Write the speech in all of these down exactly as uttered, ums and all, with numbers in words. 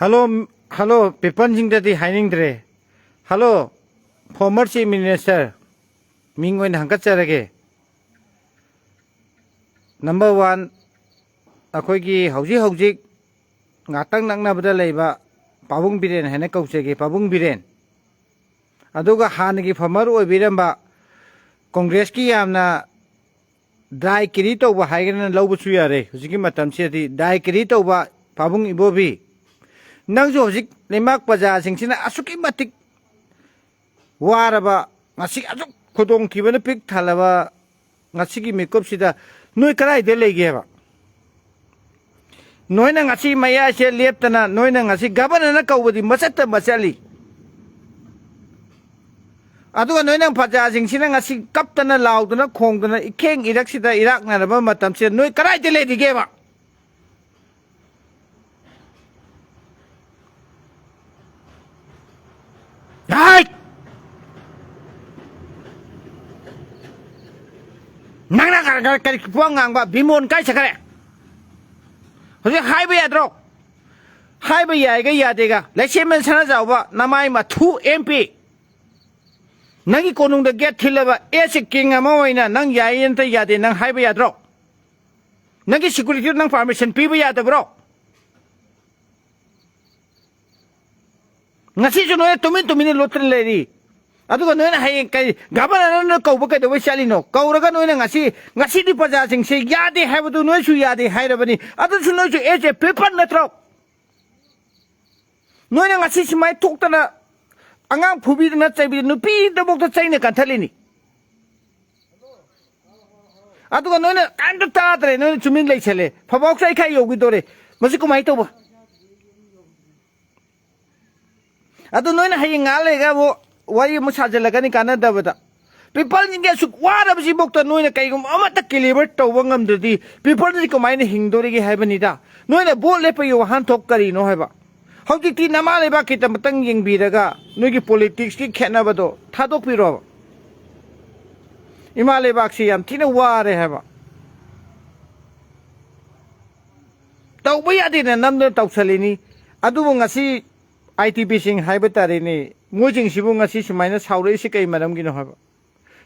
Hello, hello, ꯄꯤꯄꯜꯁꯤꯡꯗꯗꯤ ꯍꯥꯏꯅꯤꯡꯗ꯭ꯔꯦ꯫ Hello, former Chief Minister, ꯃꯤꯡ ꯑꯣꯏꯅ ꯍꯪꯒꯠꯆꯔꯒꯦ꯫ Number one, ꯑꯩꯈꯣꯏꯒꯤ ꯍꯧꯖꯤꯛ ꯍꯧꯖꯤꯛ ꯉꯥꯛꯇꯪ ꯅꯛꯅꯕꯗ ꯂꯩꯕ ꯄꯥꯕꯨꯡ ꯕꯤꯔꯦꯟ ꯍꯥꯏꯅ ꯀꯧꯖꯒꯦ, ꯄꯥꯕꯨꯡ ꯕꯤꯔꯦꯟ꯫ ꯑꯗꯨꯒ ꯍꯥꯟꯅꯒꯤ former ꯑꯣꯏꯕꯤꯔꯝꯕ ꯀꯣꯡꯒ꯭ꯔꯦꯁꯀꯤ ꯌꯥꯝꯅ dry carry ꯇꯧꯕ ꯍꯥꯏꯒꯅ ꯂꯧꯕꯁꯨ ꯌꯥꯔꯦ꯫ ꯍꯧꯖꯤꯛꯀꯤ ꯃꯇꯝꯁꯤꯗꯗꯤ dry carry ꯇꯧꯕ ꯄꯥꯕꯨꯡ ꯏꯕꯣꯕꯤ, ꯅꯪꯁꯨ ꯍꯧꯖꯤꯛ ꯂꯩꯕꯥꯛ ꯄ꯭ꯔꯖꯥꯁꯤꯡꯁꯤꯅ ꯑꯁꯨꯛꯀꯤ ꯃꯇꯤꯛ ꯋꯥꯔꯕ, ꯉꯁꯤ ꯑꯁꯨꯛ ꯈꯨꯗꯣꯡꯊꯤꯕꯅ ꯄꯤꯛ ꯊꯜꯂꯕ ꯉꯁꯤꯒꯤ ꯃꯤꯀꯨꯞꯁꯤꯗ ꯅꯣꯏ ꯀꯗꯥꯏꯗ ꯂꯩꯒꯦꯕ? ꯅꯣꯏꯅ ꯉꯁꯤ ꯃꯌꯥꯏꯁꯦ ꯂꯦꯞꯇꯅ, ꯅꯣꯏꯅ ꯉꯁꯤ ꯒꯕꯔꯅꯔꯅ ꯀꯧꯕꯗꯤ ꯃꯆꯠꯇ ꯃꯆꯠꯂꯤ꯫ ꯑꯗꯨꯒ ꯅꯣꯏꯅ ꯄ꯭ꯔꯖꯥꯁꯤꯡꯁꯤꯅ ꯉꯁꯤ ꯀꯞꯇꯅ, ꯂꯥꯎꯗꯅ, ꯈꯣꯡꯗꯅ, ꯏꯈꯦꯡ ꯏꯔꯛꯁꯤꯗ ꯏꯔꯥꯛꯅꯔꯕ ꯃꯇꯝꯁꯤꯗ ꯅꯣꯏ ꯀꯗꯥꯏꯗ ꯂꯩꯔꯤꯒꯦꯕ? ꯍꯥꯏ! ꯅꯪꯅ ꯀꯔꯤ, ꯀꯔꯤ, ꯀꯔꯤ ꯄꯨꯡ ꯉꯥꯡꯕ? ꯕꯤꯃꯣꯟ ꯀꯥꯏ ꯆꯠꯈ꯭ꯔꯦ? ꯍꯧꯖꯤꯛ ꯍꯥꯏꯕ ꯌꯥꯗ꯭ꯔꯣ? ꯍꯥꯏꯕ ꯌꯥꯏꯒ ꯌꯥꯗꯦꯒ꯫ ꯂꯩꯁꯦꯝꯕ ꯁꯅꯥꯖꯥꯎꯕ ꯅꯃꯥꯏ ꯃꯊꯨ ꯑꯦꯝ ꯄꯤ꯫ ꯅꯪꯒꯤ ꯀꯣꯅꯨꯡꯗ ꯒꯦꯠ ꯊꯤꯜꯂꯕ ꯑꯦꯁ ꯑꯦ ꯀꯤꯡ ꯑꯃ ꯑꯣꯏꯅ ꯅꯪ ꯌꯥꯏ ꯅꯠꯇ ꯌꯥꯗꯦ ꯅꯪ ꯍꯥꯏꯕ ꯌꯥꯗ꯭ꯔꯣ? ꯅꯪꯒꯤ ꯁꯦꯀ꯭ꯌꯨꯔꯤꯇꯤꯗ ꯅꯪ ꯄꯥꯔꯃꯤꯁꯟ ꯄꯤꯕ ꯌꯥꯗꯕ꯭ꯔꯣ? ꯉꯁꯤꯁꯨ ꯅꯣꯏꯅ ꯇꯨꯃꯤꯟ ꯇꯨꯃꯤꯟꯅ ꯂꯣꯠꯇꯅ ꯂꯩꯔꯤ꯫ ꯑꯗꯨꯒ ꯅꯣꯏꯅ ꯍꯌꯦꯡ ꯀꯩ ꯒꯚꯔꯅꯔꯅ ꯀꯧꯕ ꯀꯩꯗꯧꯕꯩ ꯆꯠꯂꯤꯅꯣ? ꯀꯧꯔꯒ ꯅꯣꯏꯅ ꯉꯁꯤ, ꯉꯁꯤꯗꯤ ꯄ꯭ꯔꯖꯥꯁꯤꯡꯁꯦ ꯌꯥꯗꯦ ꯍꯥꯏꯕꯗꯨ ꯅꯣꯏꯁꯨ ꯌꯥꯗꯦ ꯍꯥꯏꯔꯕꯅꯤ꯫ ꯑꯗꯨꯁꯨ ꯅꯣꯏꯁꯨ ꯑꯦꯁ ꯑꯦ ꯄꯤꯄꯜ ꯅꯠꯇ꯭ꯔꯣ? ꯅꯣꯏꯅ ꯉꯁꯤ ꯁꯨꯃꯥꯏꯅ ꯊꯣꯛꯇꯅ ꯑꯉꯥꯡ ꯐꯨꯕꯤꯗꯅ ꯆꯩꯕꯤꯗꯅ ꯅꯨꯄꯤꯗꯐꯥꯎꯗ ꯆꯩꯅ ꯀꯟꯊꯠꯂꯤꯅꯤ꯫ ꯑꯗꯨꯒ ꯅꯣꯏꯅ ꯀꯔꯤꯝꯇ ꯇꯥꯗ꯭ꯔꯦ, ꯅꯣꯏꯅ ꯇꯨꯃꯤꯟ ꯂꯩꯁꯜꯂꯦ꯫ ꯐꯕꯥꯎ ꯆꯩꯈꯥꯏ ꯌꯧꯈꯤꯗꯧꯔꯦ꯫ ꯃꯁꯤ ꯀꯃꯥꯏꯅ ꯇꯧꯕ? ꯑꯗꯨ ꯅꯣꯏꯅ ꯍꯌꯦꯡ ꯉꯥꯏꯍꯥꯛ ꯂꯩꯔꯒ ꯑꯃꯨꯛ ꯋꯥꯔꯤ ꯑꯃꯨꯛ ꯁꯥꯖꯤꯜꯂꯛꯀꯅꯤ ꯀꯥꯟꯅꯗꯕꯗ꯫ ꯄꯤꯄꯜꯁꯤꯡꯒꯤ ꯑꯁꯨꯛ ꯋꯥꯔꯕꯁꯤꯐꯥꯎꯗ ꯅꯣꯏꯅ ꯀꯩꯒꯨꯝꯕ ꯑꯃꯠꯇ ꯀꯦꯂꯤꯕꯔ ꯇꯧꯕ ꯉꯝꯗ꯭ꯔꯗꯤ ꯄꯤꯄꯜꯁꯤ ꯀꯃꯥꯏꯅ ꯍꯤꯡꯗꯣꯔꯤꯒꯦ ꯍꯥꯏꯕꯅꯤꯗ꯫ ꯅꯣꯏꯅ ꯚꯣꯠ ꯂꯦꯞꯄꯒꯤ ꯋꯥꯍꯟꯊꯣꯛ ꯀꯔꯤꯅꯣ ꯍꯥꯏꯕ? ꯍꯧꯖꯤꯛꯇꯤ ꯅꯃꯥ ꯂꯩꯕꯥꯛꯀꯤꯗꯃꯛꯇꯪ ꯌꯦꯡꯕꯤꯔꯒ ꯅꯣꯏꯒꯤ ꯄꯣꯂꯤꯇꯤꯛꯁꯀꯤ ꯈꯦꯠꯅꯕꯗꯣ ꯊꯥꯗꯣꯛꯄꯤꯔꯣꯕ꯫ ꯏꯃꯥ ꯂꯩꯕꯥꯛꯁꯤ ꯌꯥꯝ ꯊꯤꯅ ꯋꯥꯔꯦ ꯍꯥꯏꯕ꯫ ꯇꯧꯕ ꯌꯥꯗꯦꯅ ꯅꯝꯗꯨꯅ ꯇꯧꯁꯜꯂꯤꯅꯤ꯫ ꯑꯗꯨꯕꯨ ꯉꯁꯤ ꯑꯥꯏ ꯇꯤ ꯄꯤꯁꯤꯡ ꯍꯥꯏꯕ ꯇꯥꯔꯦꯅꯦ, ꯃꯣꯏꯁꯤꯡꯁꯤꯕꯨ ꯉꯁꯤ ꯁꯨꯃꯥꯏꯅ ꯁꯥꯎꯔꯛꯏꯁꯤ ꯀꯩ ꯃꯔꯝꯒꯤꯅꯣ ꯍꯥꯏꯕ?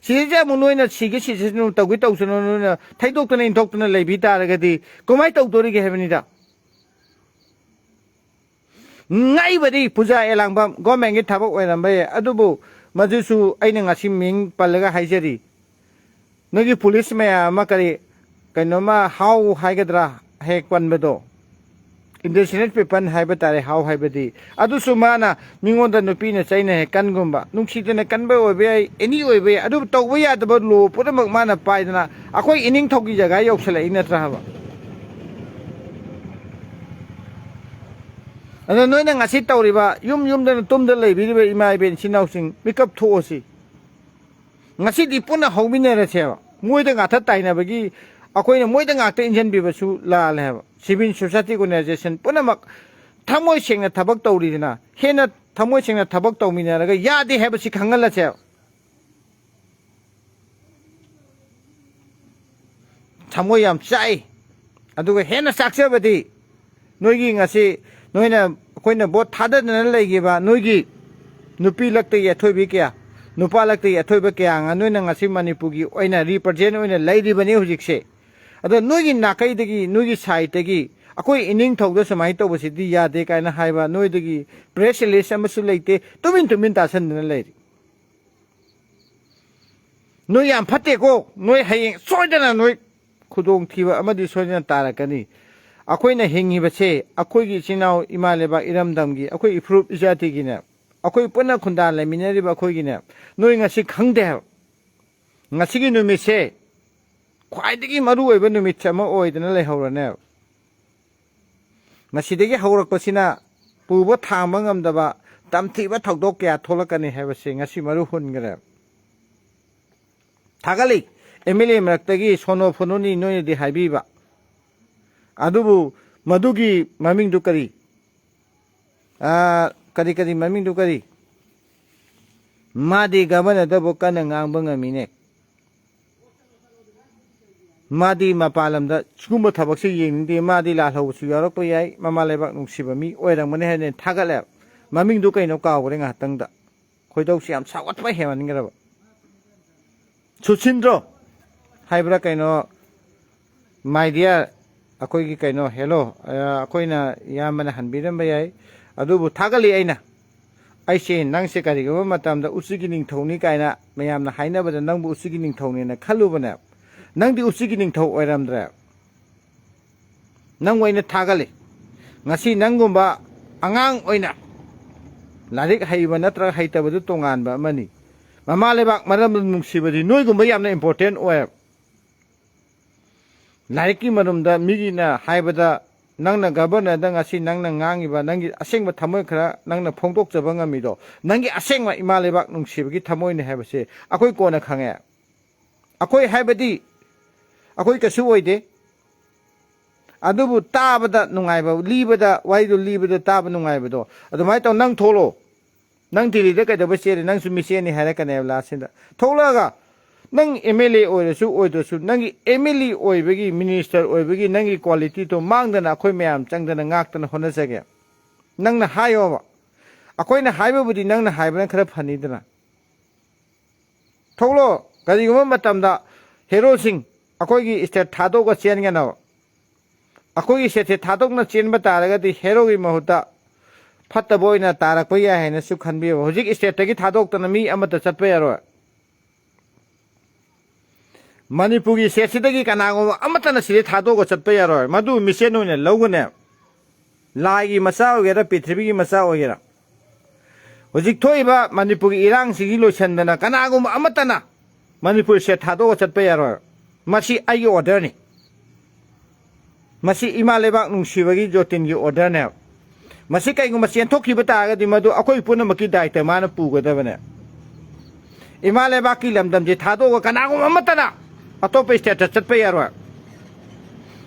ꯁꯤꯗꯩꯁꯦ ꯑꯃꯨꯛ ꯅꯣꯏꯅ ꯁꯤꯒꯦ ꯁꯤꯁꯅꯨ, ꯇꯧꯒꯦ ꯇꯧꯁꯅꯨ, ꯅꯣꯏꯅ ꯊꯩꯗꯣꯛꯇꯅ ꯏꯟꯊꯣꯛꯇꯅ ꯂꯩꯕꯤ ꯇꯥꯔꯒꯗꯤ ꯀꯃꯥꯏꯅ ꯇꯧꯗꯣꯔꯤꯒꯦ ꯍꯥꯏꯕꯅꯤꯗ꯫ ꯉꯛꯏꯕꯗꯤ ꯄꯨꯖꯥ ꯑꯦꯂꯥꯡꯕꯝ ꯒꯣꯔꯃꯦꯟꯒꯤ ꯊꯕꯛ ꯑꯣꯏꯔꯝꯕ ꯌꯥꯏ, ꯑꯗꯨꯕꯨ ꯃꯗꯨꯁꯨ ꯑꯩꯅ ꯉꯁꯤ ꯃꯤꯡ ꯄꯜꯂꯒ ꯍꯥꯏꯖꯔꯤ꯫ ꯅꯣꯏꯒꯤ ꯄꯨꯂꯤꯁ ꯃꯌꯥꯝ ꯑꯃ ꯀꯔꯤ, ꯀꯩꯅꯣꯝꯃ ꯍꯥꯎ ꯍꯥꯏꯒꯗ꯭ꯔꯥ, ꯍꯦꯛ ꯄꯟꯕꯗꯣ, ꯏꯟꯗꯤꯖꯤꯅꯁ ꯄꯤꯄꯜ ꯍꯥꯏꯕ ꯇꯥꯔꯦ, ꯍꯥꯎ ꯍꯥꯏꯕꯗꯤ꯫ ꯑꯗꯨꯁꯨ ꯃꯥꯅ ꯃꯤꯉꯣꯟꯗ ꯅꯨꯄꯤꯅ ꯆꯩꯅ ꯍꯦꯛ ꯀꯟꯒꯨꯝꯕ, ꯅꯨꯡꯁꯤꯗꯅ ꯀꯟꯕ ꯑꯣꯏꯕ ꯌꯥꯏ, ꯑꯦꯅꯤ ꯑꯣꯏꯕ ꯌꯥꯏ, ꯑꯗꯨꯕꯨ ꯇꯧꯕ ꯌꯥꯗꯕ ꯂꯣ ꯄꯨꯝꯅꯃꯛ ꯃꯥꯅ ꯄꯥꯏꯗꯅ ꯑꯩꯈꯣꯏ ꯏꯅꯤꯡꯊꯧꯒꯤ ꯖꯒꯥ ꯌꯧꯁꯜꯂꯛꯏ ꯅꯠꯇ꯭ꯔꯥ ꯍꯥꯏꯕ? ꯑꯗꯣ ꯅꯣꯏꯅ ꯉꯁꯤ ꯇꯧꯔꯤꯕ, ꯌꯨꯝ ꯌꯨꯝꯗꯅ ꯇꯨꯝꯗ ꯂꯩꯕꯤꯔꯤꯕ ꯏꯃꯥ ꯏꯕꯦꯟ ꯏꯆꯤꯟ ꯏꯅꯥꯎꯁꯤꯡ, ꯃꯤꯀꯞ ꯊꯣꯛꯑꯁꯤ꯫ ꯉꯁꯤꯗꯤ ꯄꯨꯟꯅ ꯍꯧꯃꯤꯟꯅꯔꯁꯦꯕ꯫ ꯃꯣꯏꯗ ꯉꯥꯛꯇ ꯇꯥꯏꯅꯕꯒꯤ, ꯑꯩꯈꯣꯏꯅ ꯃꯣꯏꯗ ꯉꯥꯛꯇ ꯏꯟꯖꯟꯕꯤꯕꯁꯨ ꯂꯥꯜꯂꯦ ꯍꯥꯏꯕ꯫ Civil society organization ꯄꯨꯝꯅꯃꯛ ꯊꯃꯣꯏ ꯁꯦꯡꯅ ꯊꯕꯛ ꯇꯧꯔꯤꯗꯅ, ꯍꯦꯟꯅ ꯊꯃꯣꯏ ꯁꯦꯡꯅ ꯊꯕꯛ ꯇꯧꯃꯤꯟꯅꯔꯒ ꯌꯥꯗꯦ ꯍꯥꯏꯕꯁꯤ ꯈꯪꯍꯜꯂꯁꯦꯕ꯫ ꯊꯃꯣꯏ ꯌꯥꯝ ꯆꯥꯛꯏ꯫ ꯑꯗꯨꯒ ꯍꯦꯟꯅ ꯆꯥꯛꯆꯕꯗꯤ, ꯅꯣꯏꯒꯤ ꯉꯁꯤ, ꯅꯣꯏꯅ, ꯑꯩꯈꯣꯏꯅ ꯚꯣꯠ ꯊꯥꯗꯗꯅ ꯂꯩꯈꯤꯕ ꯅꯣꯏꯒꯤ ꯅꯨꯄꯤ ꯂꯛꯇꯒꯤ ꯑꯊꯣꯏꯕꯤ ꯀꯌꯥ, ꯅꯨꯄꯥ ꯂꯛꯇꯒꯤ ꯑꯊꯣꯏꯕ ꯀꯌꯥ ꯑꯃ ꯅꯣꯏꯅ ꯉꯁꯤ ꯃꯅꯤꯄꯨꯔꯒꯤ ꯑꯣꯏꯅ ꯔꯤꯄ꯭ꯔꯖꯦꯟ ꯑꯣꯏꯅ ꯂꯩꯔꯤꯕꯅꯤ ꯍꯧꯖꯤꯛꯁꯦ꯫ ꯑꯗꯣ ꯅꯣꯏꯒꯤ ꯅꯥꯀꯩꯗꯒꯤ, ꯅꯣꯏꯒꯤ ꯁꯥꯏꯠꯇꯒꯤ ꯑꯩꯈꯣꯏ ꯏꯅꯤꯡꯊꯧꯗ ꯁꯨꯃꯥꯏꯅ ꯇꯧꯕꯁꯤꯗꯤ ꯌꯥꯗꯦ ꯀꯥꯏꯅ ꯍꯥꯏꯕ ꯅꯣꯏꯗꯒꯤ ꯄ꯭ꯔꯦꯁ ꯔꯤꯂꯤꯁ ꯑꯃꯁꯨ ꯂꯩꯇꯦ, ꯇꯨꯃꯤꯟ ꯇꯨꯃꯤꯟ ꯇꯥꯁꯟꯗꯅ ꯂꯩꯔꯤ꯫ ꯅꯣꯏ ꯌꯥꯝ ꯐꯠꯇꯦꯀꯣ, ꯅꯣꯏ ꯍꯌꯦꯡ ꯁꯣꯏꯗꯅ ꯅꯣꯏ ꯈꯨꯗꯣꯡꯊꯤꯕ ꯑꯃꯗꯤ ꯁꯣꯏꯗꯅ ꯇꯥꯔꯛꯀꯅꯤ꯫ ꯑꯩꯈꯣꯏꯅ ꯍꯤꯡꯉꯤꯕꯁꯦ ꯑꯩꯈꯣꯏꯒꯤ ꯏꯆꯤꯟ ꯏꯅꯥꯎ ꯏꯃꯥ ꯂꯩꯕꯥꯛ ꯏꯔꯝꯗꯝꯒꯤ ꯑꯩꯈꯣꯏ ꯏꯐꯨꯔꯨꯞ ꯏꯖꯥꯇꯤꯒꯤꯅꯦ, ꯑꯩꯈꯣꯏ ꯄꯨꯟꯅ ꯈꯨꯟꯗꯥ ꯂꯩꯃꯤꯟꯅꯔꯤꯕ ꯑꯩꯈꯣꯏꯒꯤꯅꯦ꯫ ꯅꯣꯏ ꯉꯁꯤ ꯈꯪꯗꯦ ꯍꯥꯏꯕ꯫ ꯉꯁꯤꯒꯤ ꯅꯨꯃꯤꯠꯁꯦ ꯈ꯭ꯋꯥꯏꯗꯒꯤ ꯃꯔꯨ ꯑꯣꯏꯕ ꯅꯨꯃꯤꯠꯁꯦ ꯑꯃ ꯑꯣꯏꯗꯅ ꯂꯩꯍꯧꯔꯅꯦꯕ꯫ ꯃꯁꯤꯗꯒꯤ ꯍꯧꯔꯛꯄꯁꯤꯅ ꯄꯨꯕ ꯊꯥꯡꯕ ꯉꯝꯗꯕ ꯇꯝꯊꯤꯕ ꯊꯧꯗꯣꯛ ꯀꯌꯥ ꯊꯣꯛꯂꯛꯀꯅꯤ ꯍꯥꯏꯕꯁꯤ ꯉꯁꯤ ꯃꯔꯨ ꯍꯨꯟꯈ꯭ꯔꯦ꯫ ꯊꯥꯒꯠꯂꯤ, ꯑꯦꯝ ꯑꯦꯜ ꯑꯦ ꯃꯔꯛꯇꯒꯤ ꯁꯣꯅꯣ ꯐꯣꯅꯣꯅꯤ ꯅꯣꯏꯅꯗꯤ ꯍꯥꯏꯕꯤꯕ, ꯑꯗꯨꯕꯨ ꯃꯗꯨꯒꯤ ꯃꯃꯤꯡꯗꯨ ꯀꯔꯤ? ꯑꯥ, ꯀꯔꯤ, ꯀꯔꯤ ꯃꯃꯤꯡꯗꯨ ꯀꯔꯤ? ꯃꯥꯗꯤ ꯒꯕꯔꯅꯔꯗꯕꯨ ꯀꯟꯅ ꯉꯥꯡꯕ ꯉꯝꯃꯤꯅꯦ꯫ ꯃꯥꯗꯤ ꯃꯄꯥꯟ ꯂꯝꯗ ꯁꯤꯒꯨꯝꯕ ꯊꯕꯛꯁꯦ ꯌꯦꯡꯅꯤꯡꯗꯦ, ꯃꯥꯗꯤ ꯂꯥꯜꯍꯧꯕꯁꯨ ꯌꯥꯎꯔꯛꯄ ꯌꯥꯏ, ꯃꯃꯥ ꯂꯩꯕꯥꯛ ꯅꯨꯡꯁꯤꯕ ꯃꯤ ꯑꯣꯏꯔꯝꯒꯅꯤ ꯍꯥꯏꯅ ꯊꯥꯒꯠꯂꯦ꯫ ꯃꯃꯤꯡꯗꯨ ꯀꯩꯅꯣ ꯀꯥꯎꯈ꯭ꯔꯦ ꯉꯥꯏꯍꯥꯛꯇꯪꯗ꯫ ꯈꯣꯏꯗꯧꯁꯤ ꯌꯥꯝ ꯁꯥꯎꯒꯠꯄ ꯍꯦꯟꯃꯟꯈ꯭ꯔꯕ꯫ ꯁꯨꯁꯤꯟꯗ꯭ꯔꯣ ꯍꯥꯏꯕ꯭ꯔꯥ ꯀꯩꯅꯣ, ꯃꯥꯏ ꯗꯤꯌꯥꯔ, ꯑꯩꯈꯣꯏꯒꯤ ꯀꯩꯅꯣ, ꯍꯦꯜꯂꯣ, ꯑꯩꯈꯣꯏꯅ ꯏꯌꯥꯝꯕꯅ ꯍꯟꯕꯤꯔꯝꯕ ꯌꯥꯏ, ꯑꯗꯨꯕꯨ ꯊꯥꯒꯠꯂꯤ ꯑꯩꯅ꯫ ꯑꯩꯁꯦ ꯅꯪꯁꯦ ꯀꯔꯤꯒꯨꯝꯕ ꯃꯇꯝꯗ ꯎꯆꯤꯒꯤ ꯅꯤꯡꯊꯧꯅꯤ ꯀꯥꯏꯅ ꯃꯌꯥꯝꯅ ꯍꯥꯏꯅꯕꯗ ꯅꯪꯕꯨ ꯎꯆꯤꯒꯤ ꯅꯤꯡꯊꯧꯅꯦꯅ ꯈꯜꯂꯨꯕꯅꯦ꯫ ꯅꯪꯗꯤ ꯎꯆꯤꯒꯤ ꯅꯤꯡꯊꯧ ꯑꯣꯏꯔꯝꯗ꯭ꯔꯦ꯫ ꯅꯪꯕꯨ ꯑꯩꯅ ꯊꯥꯒꯠꯂꯤ꯫ ꯉꯁꯤ ꯅꯪꯒꯨꯝꯕ ꯑꯉꯥꯡ ꯑꯣꯏꯅ ꯂꯥꯏꯔꯤꯛ ꯍꯩꯕ ꯅꯠꯇ꯭ꯔꯒ ꯍꯩꯇꯕꯗꯨ ꯇꯣꯉꯥꯟꯕ ꯑꯃꯅꯤ꯫ ꯃꯃꯥ ꯂꯩꯕꯥꯛ ꯃꯔꯝꯗꯝ ꯅꯨꯡꯁꯤꯕꯗꯤ ꯅꯣꯏꯒꯨꯝꯕ ꯌꯥꯝꯅ ꯏꯝꯄꯣꯔꯇꯦꯟ ꯑꯣꯏ꯫ ꯂꯥꯏꯔꯤꯛꯀꯤ ꯃꯔꯨꯝꯗ ꯃꯤꯒꯤꯅ ꯍꯥꯏꯕꯗ ꯅꯪꯅ ꯒꯕꯔꯅꯔꯗ ꯉꯁꯤ ꯅꯪꯅ ꯉꯥꯡꯉꯤꯕ ꯅꯪꯒꯤ ꯑꯁꯦꯡꯕ ꯊꯃꯣꯏ ꯈꯔ ꯅꯪꯅ ꯐꯣꯡꯗꯣꯛꯆꯕ ꯉꯝꯃꯤꯗꯣ, ꯅꯪꯒꯤ ꯑꯁꯦꯡꯕ ꯏꯃꯥ ꯂꯩꯕꯥꯛ ꯅꯨꯡꯁꯤꯕꯒꯤ ꯊꯃꯣꯏꯅꯤ ꯍꯥꯏꯕꯁꯦ ꯑꯩꯈꯣꯏ ꯀꯣꯟꯅ ꯈꯪꯉꯦ꯫ ꯑꯩꯈꯣꯏ ꯍꯥꯏꯕꯗꯤ ꯑꯩꯈꯣꯏ ꯀꯩꯁꯨ ꯑꯣꯏꯗꯦ, ꯑꯗꯨꯕꯨ ꯇꯥꯕꯗ ꯅꯨꯡꯉꯥꯏꯕ, ꯂꯤꯕꯗ, ꯋꯥꯔꯤꯗꯨ ꯂꯤꯕꯗ ꯇꯥꯕ ꯅꯨꯡꯉꯥꯏꯕꯗꯣ ꯑꯗꯨꯃꯥꯏꯅ ꯇꯧ꯫ ꯅꯪ ꯊꯣꯛꯂꯛꯑꯣ, ꯅꯪ ꯗꯤꯜꯂꯤꯗ ꯀꯩꯗꯧꯕꯩ ꯆꯦꯜꯂꯤ? ꯅꯪꯁꯨ ꯃꯤꯆꯦꯜꯅꯤ ꯍꯥꯏꯔꯛꯀꯅꯦꯕ ꯂꯥꯁꯁꯤꯗ꯫ ꯊꯣꯛꯂꯛꯑꯒ ꯅꯪ ꯑꯦꯝ ꯑꯦꯜ ꯑꯦ ꯑꯣꯏꯔꯁꯨ ꯑꯣꯏꯗ꯭ꯔꯁꯨ, ꯅꯪꯒꯤ ꯑꯦꯝ ꯑꯦꯜ ꯑꯦ ꯑꯣꯏꯕꯒꯤ, ꯃꯤꯅꯤꯁꯇꯔ ꯑꯣꯏꯕꯒꯤ ꯅꯪꯒꯤ ꯀ꯭ꯋꯥꯂꯤꯇꯤꯗꯣ ꯃꯥꯡꯗꯅ ꯑꯩꯈꯣꯏ ꯃꯌꯥꯝ ꯆꯪꯗꯅ ꯉꯥꯛꯇꯅ ꯍꯣꯠꯅꯖꯒꯦ꯫ ꯅꯪꯅ ꯍꯥꯏꯌꯣꯕ꯫ ꯑꯩꯈꯣꯏꯅ ꯍꯥꯏꯕꯕꯨꯗꯤ ꯅꯪꯅ ꯍꯥꯏꯕꯅ ꯈꯔ ꯐꯅꯤꯗꯅ꯫ ꯊꯣꯛꯂꯣ꯫ ꯀꯔꯤꯒꯨꯝꯕ ꯃꯇꯝꯗ ꯍꯦꯔꯣꯁꯤꯡ ꯑꯩꯈꯣꯏꯒꯤ ꯁ꯭ꯇꯦꯠ ꯊꯥꯗꯣꯛꯑꯒ ꯆꯦꯟꯒꯅꯕ꯫ ꯑꯩꯈꯣꯏꯒꯤ ꯁ꯭ꯇꯦꯠꯁꯦ ꯊꯥꯗꯣꯛꯅ ꯆꯦꯟꯕ ꯇꯥꯔꯒꯗꯤ ꯍꯦꯔꯣꯒꯤ ꯃꯍꯨꯠꯇ ꯐꯠꯇꯕ ꯑꯣꯏꯅ ꯇꯥꯔꯛꯄ ꯌꯥꯏ ꯍꯥꯏꯅꯁꯨ ꯈꯟꯕꯤꯌꯨ꯫ ꯍꯧꯖꯤꯛ ꯁ꯭ꯇꯦꯠꯇꯒꯤ ꯊꯥꯗꯣꯛꯇꯅ ꯃꯤ ꯑꯃꯠꯇ ꯆꯠꯄ ꯌꯥꯔꯣꯏ꯫ ꯃꯅꯤꯄꯨꯔꯒꯤ ꯁ꯭ꯇꯦꯠꯁꯤꯗꯒꯤ ꯀꯅꯥꯒꯨꯝꯕ ꯑꯃꯠꯇꯅ ꯁꯤꯗꯩ ꯊꯥꯗꯣꯛꯑꯒ ꯆꯠꯄ ꯌꯥꯔꯣꯏ꯫ ꯃꯗꯨ ꯃꯤꯆꯦꯟ ꯑꯣꯏꯅ ꯂꯧꯒꯅꯦ꯫ ꯂꯥꯏꯒꯤ ꯃꯆꯥ ꯑꯣꯏꯒꯦꯔꯥ, ꯄ꯭ꯔꯤꯊꯤꯕꯤꯒꯤ ꯃꯆꯥ ꯑꯣꯏꯒꯦꯔꯥ, ꯍꯧꯖꯤꯛ ꯊꯣꯛꯏꯕ ꯃꯅꯤꯄꯨꯔꯒꯤ ꯏꯔꯥꯡꯁꯤꯒꯤ ꯂꯣꯏꯁꯤꯟꯗꯅ ꯀꯅꯥꯒꯨꯝꯕ ꯑꯃꯠꯇꯅ ꯃꯅꯤꯄꯨꯔꯁꯦ ꯊꯥꯗꯣꯛꯑ ꯆꯠꯄ ꯌꯥꯔꯣꯏ꯫ ꯃꯁꯤ ꯑꯩꯒꯤ ꯑꯣꯔꯗꯔꯅꯤ꯫ ꯃꯁꯤ ꯏꯃꯥ ꯂꯩꯕꯥꯛ ꯅꯨꯡꯁꯤꯕꯒꯤ ꯖꯣꯇꯤꯟꯒꯤ ꯑꯣꯔꯗꯔꯅꯦꯕ꯫ ꯃꯁꯤ ꯀꯩꯒꯨꯝꯕ ꯆꯦꯟꯊꯣꯛꯈꯤꯕ ꯇꯥꯔꯒꯗꯤ ꯃꯗꯨ ꯑꯩꯈꯣꯏ ꯄꯨꯝꯅꯃꯛꯀꯤ ꯗꯥꯏꯇ ꯃꯥꯅ ꯄꯨꯒꯗꯕꯅꯦ꯫ ꯏꯃꯥ ꯂꯩꯕꯥꯛꯀꯤ ꯂꯝꯗꯝꯁꯦ ꯊꯥꯗꯣꯛꯑꯒ ꯀꯅꯥꯒꯨꯝꯕ ꯑꯃꯠꯇꯅ ꯑꯇꯣꯞꯄ ꯁ꯭ꯇꯦꯠꯇ ꯆꯠꯄ ꯌꯥꯔꯣꯏ꯫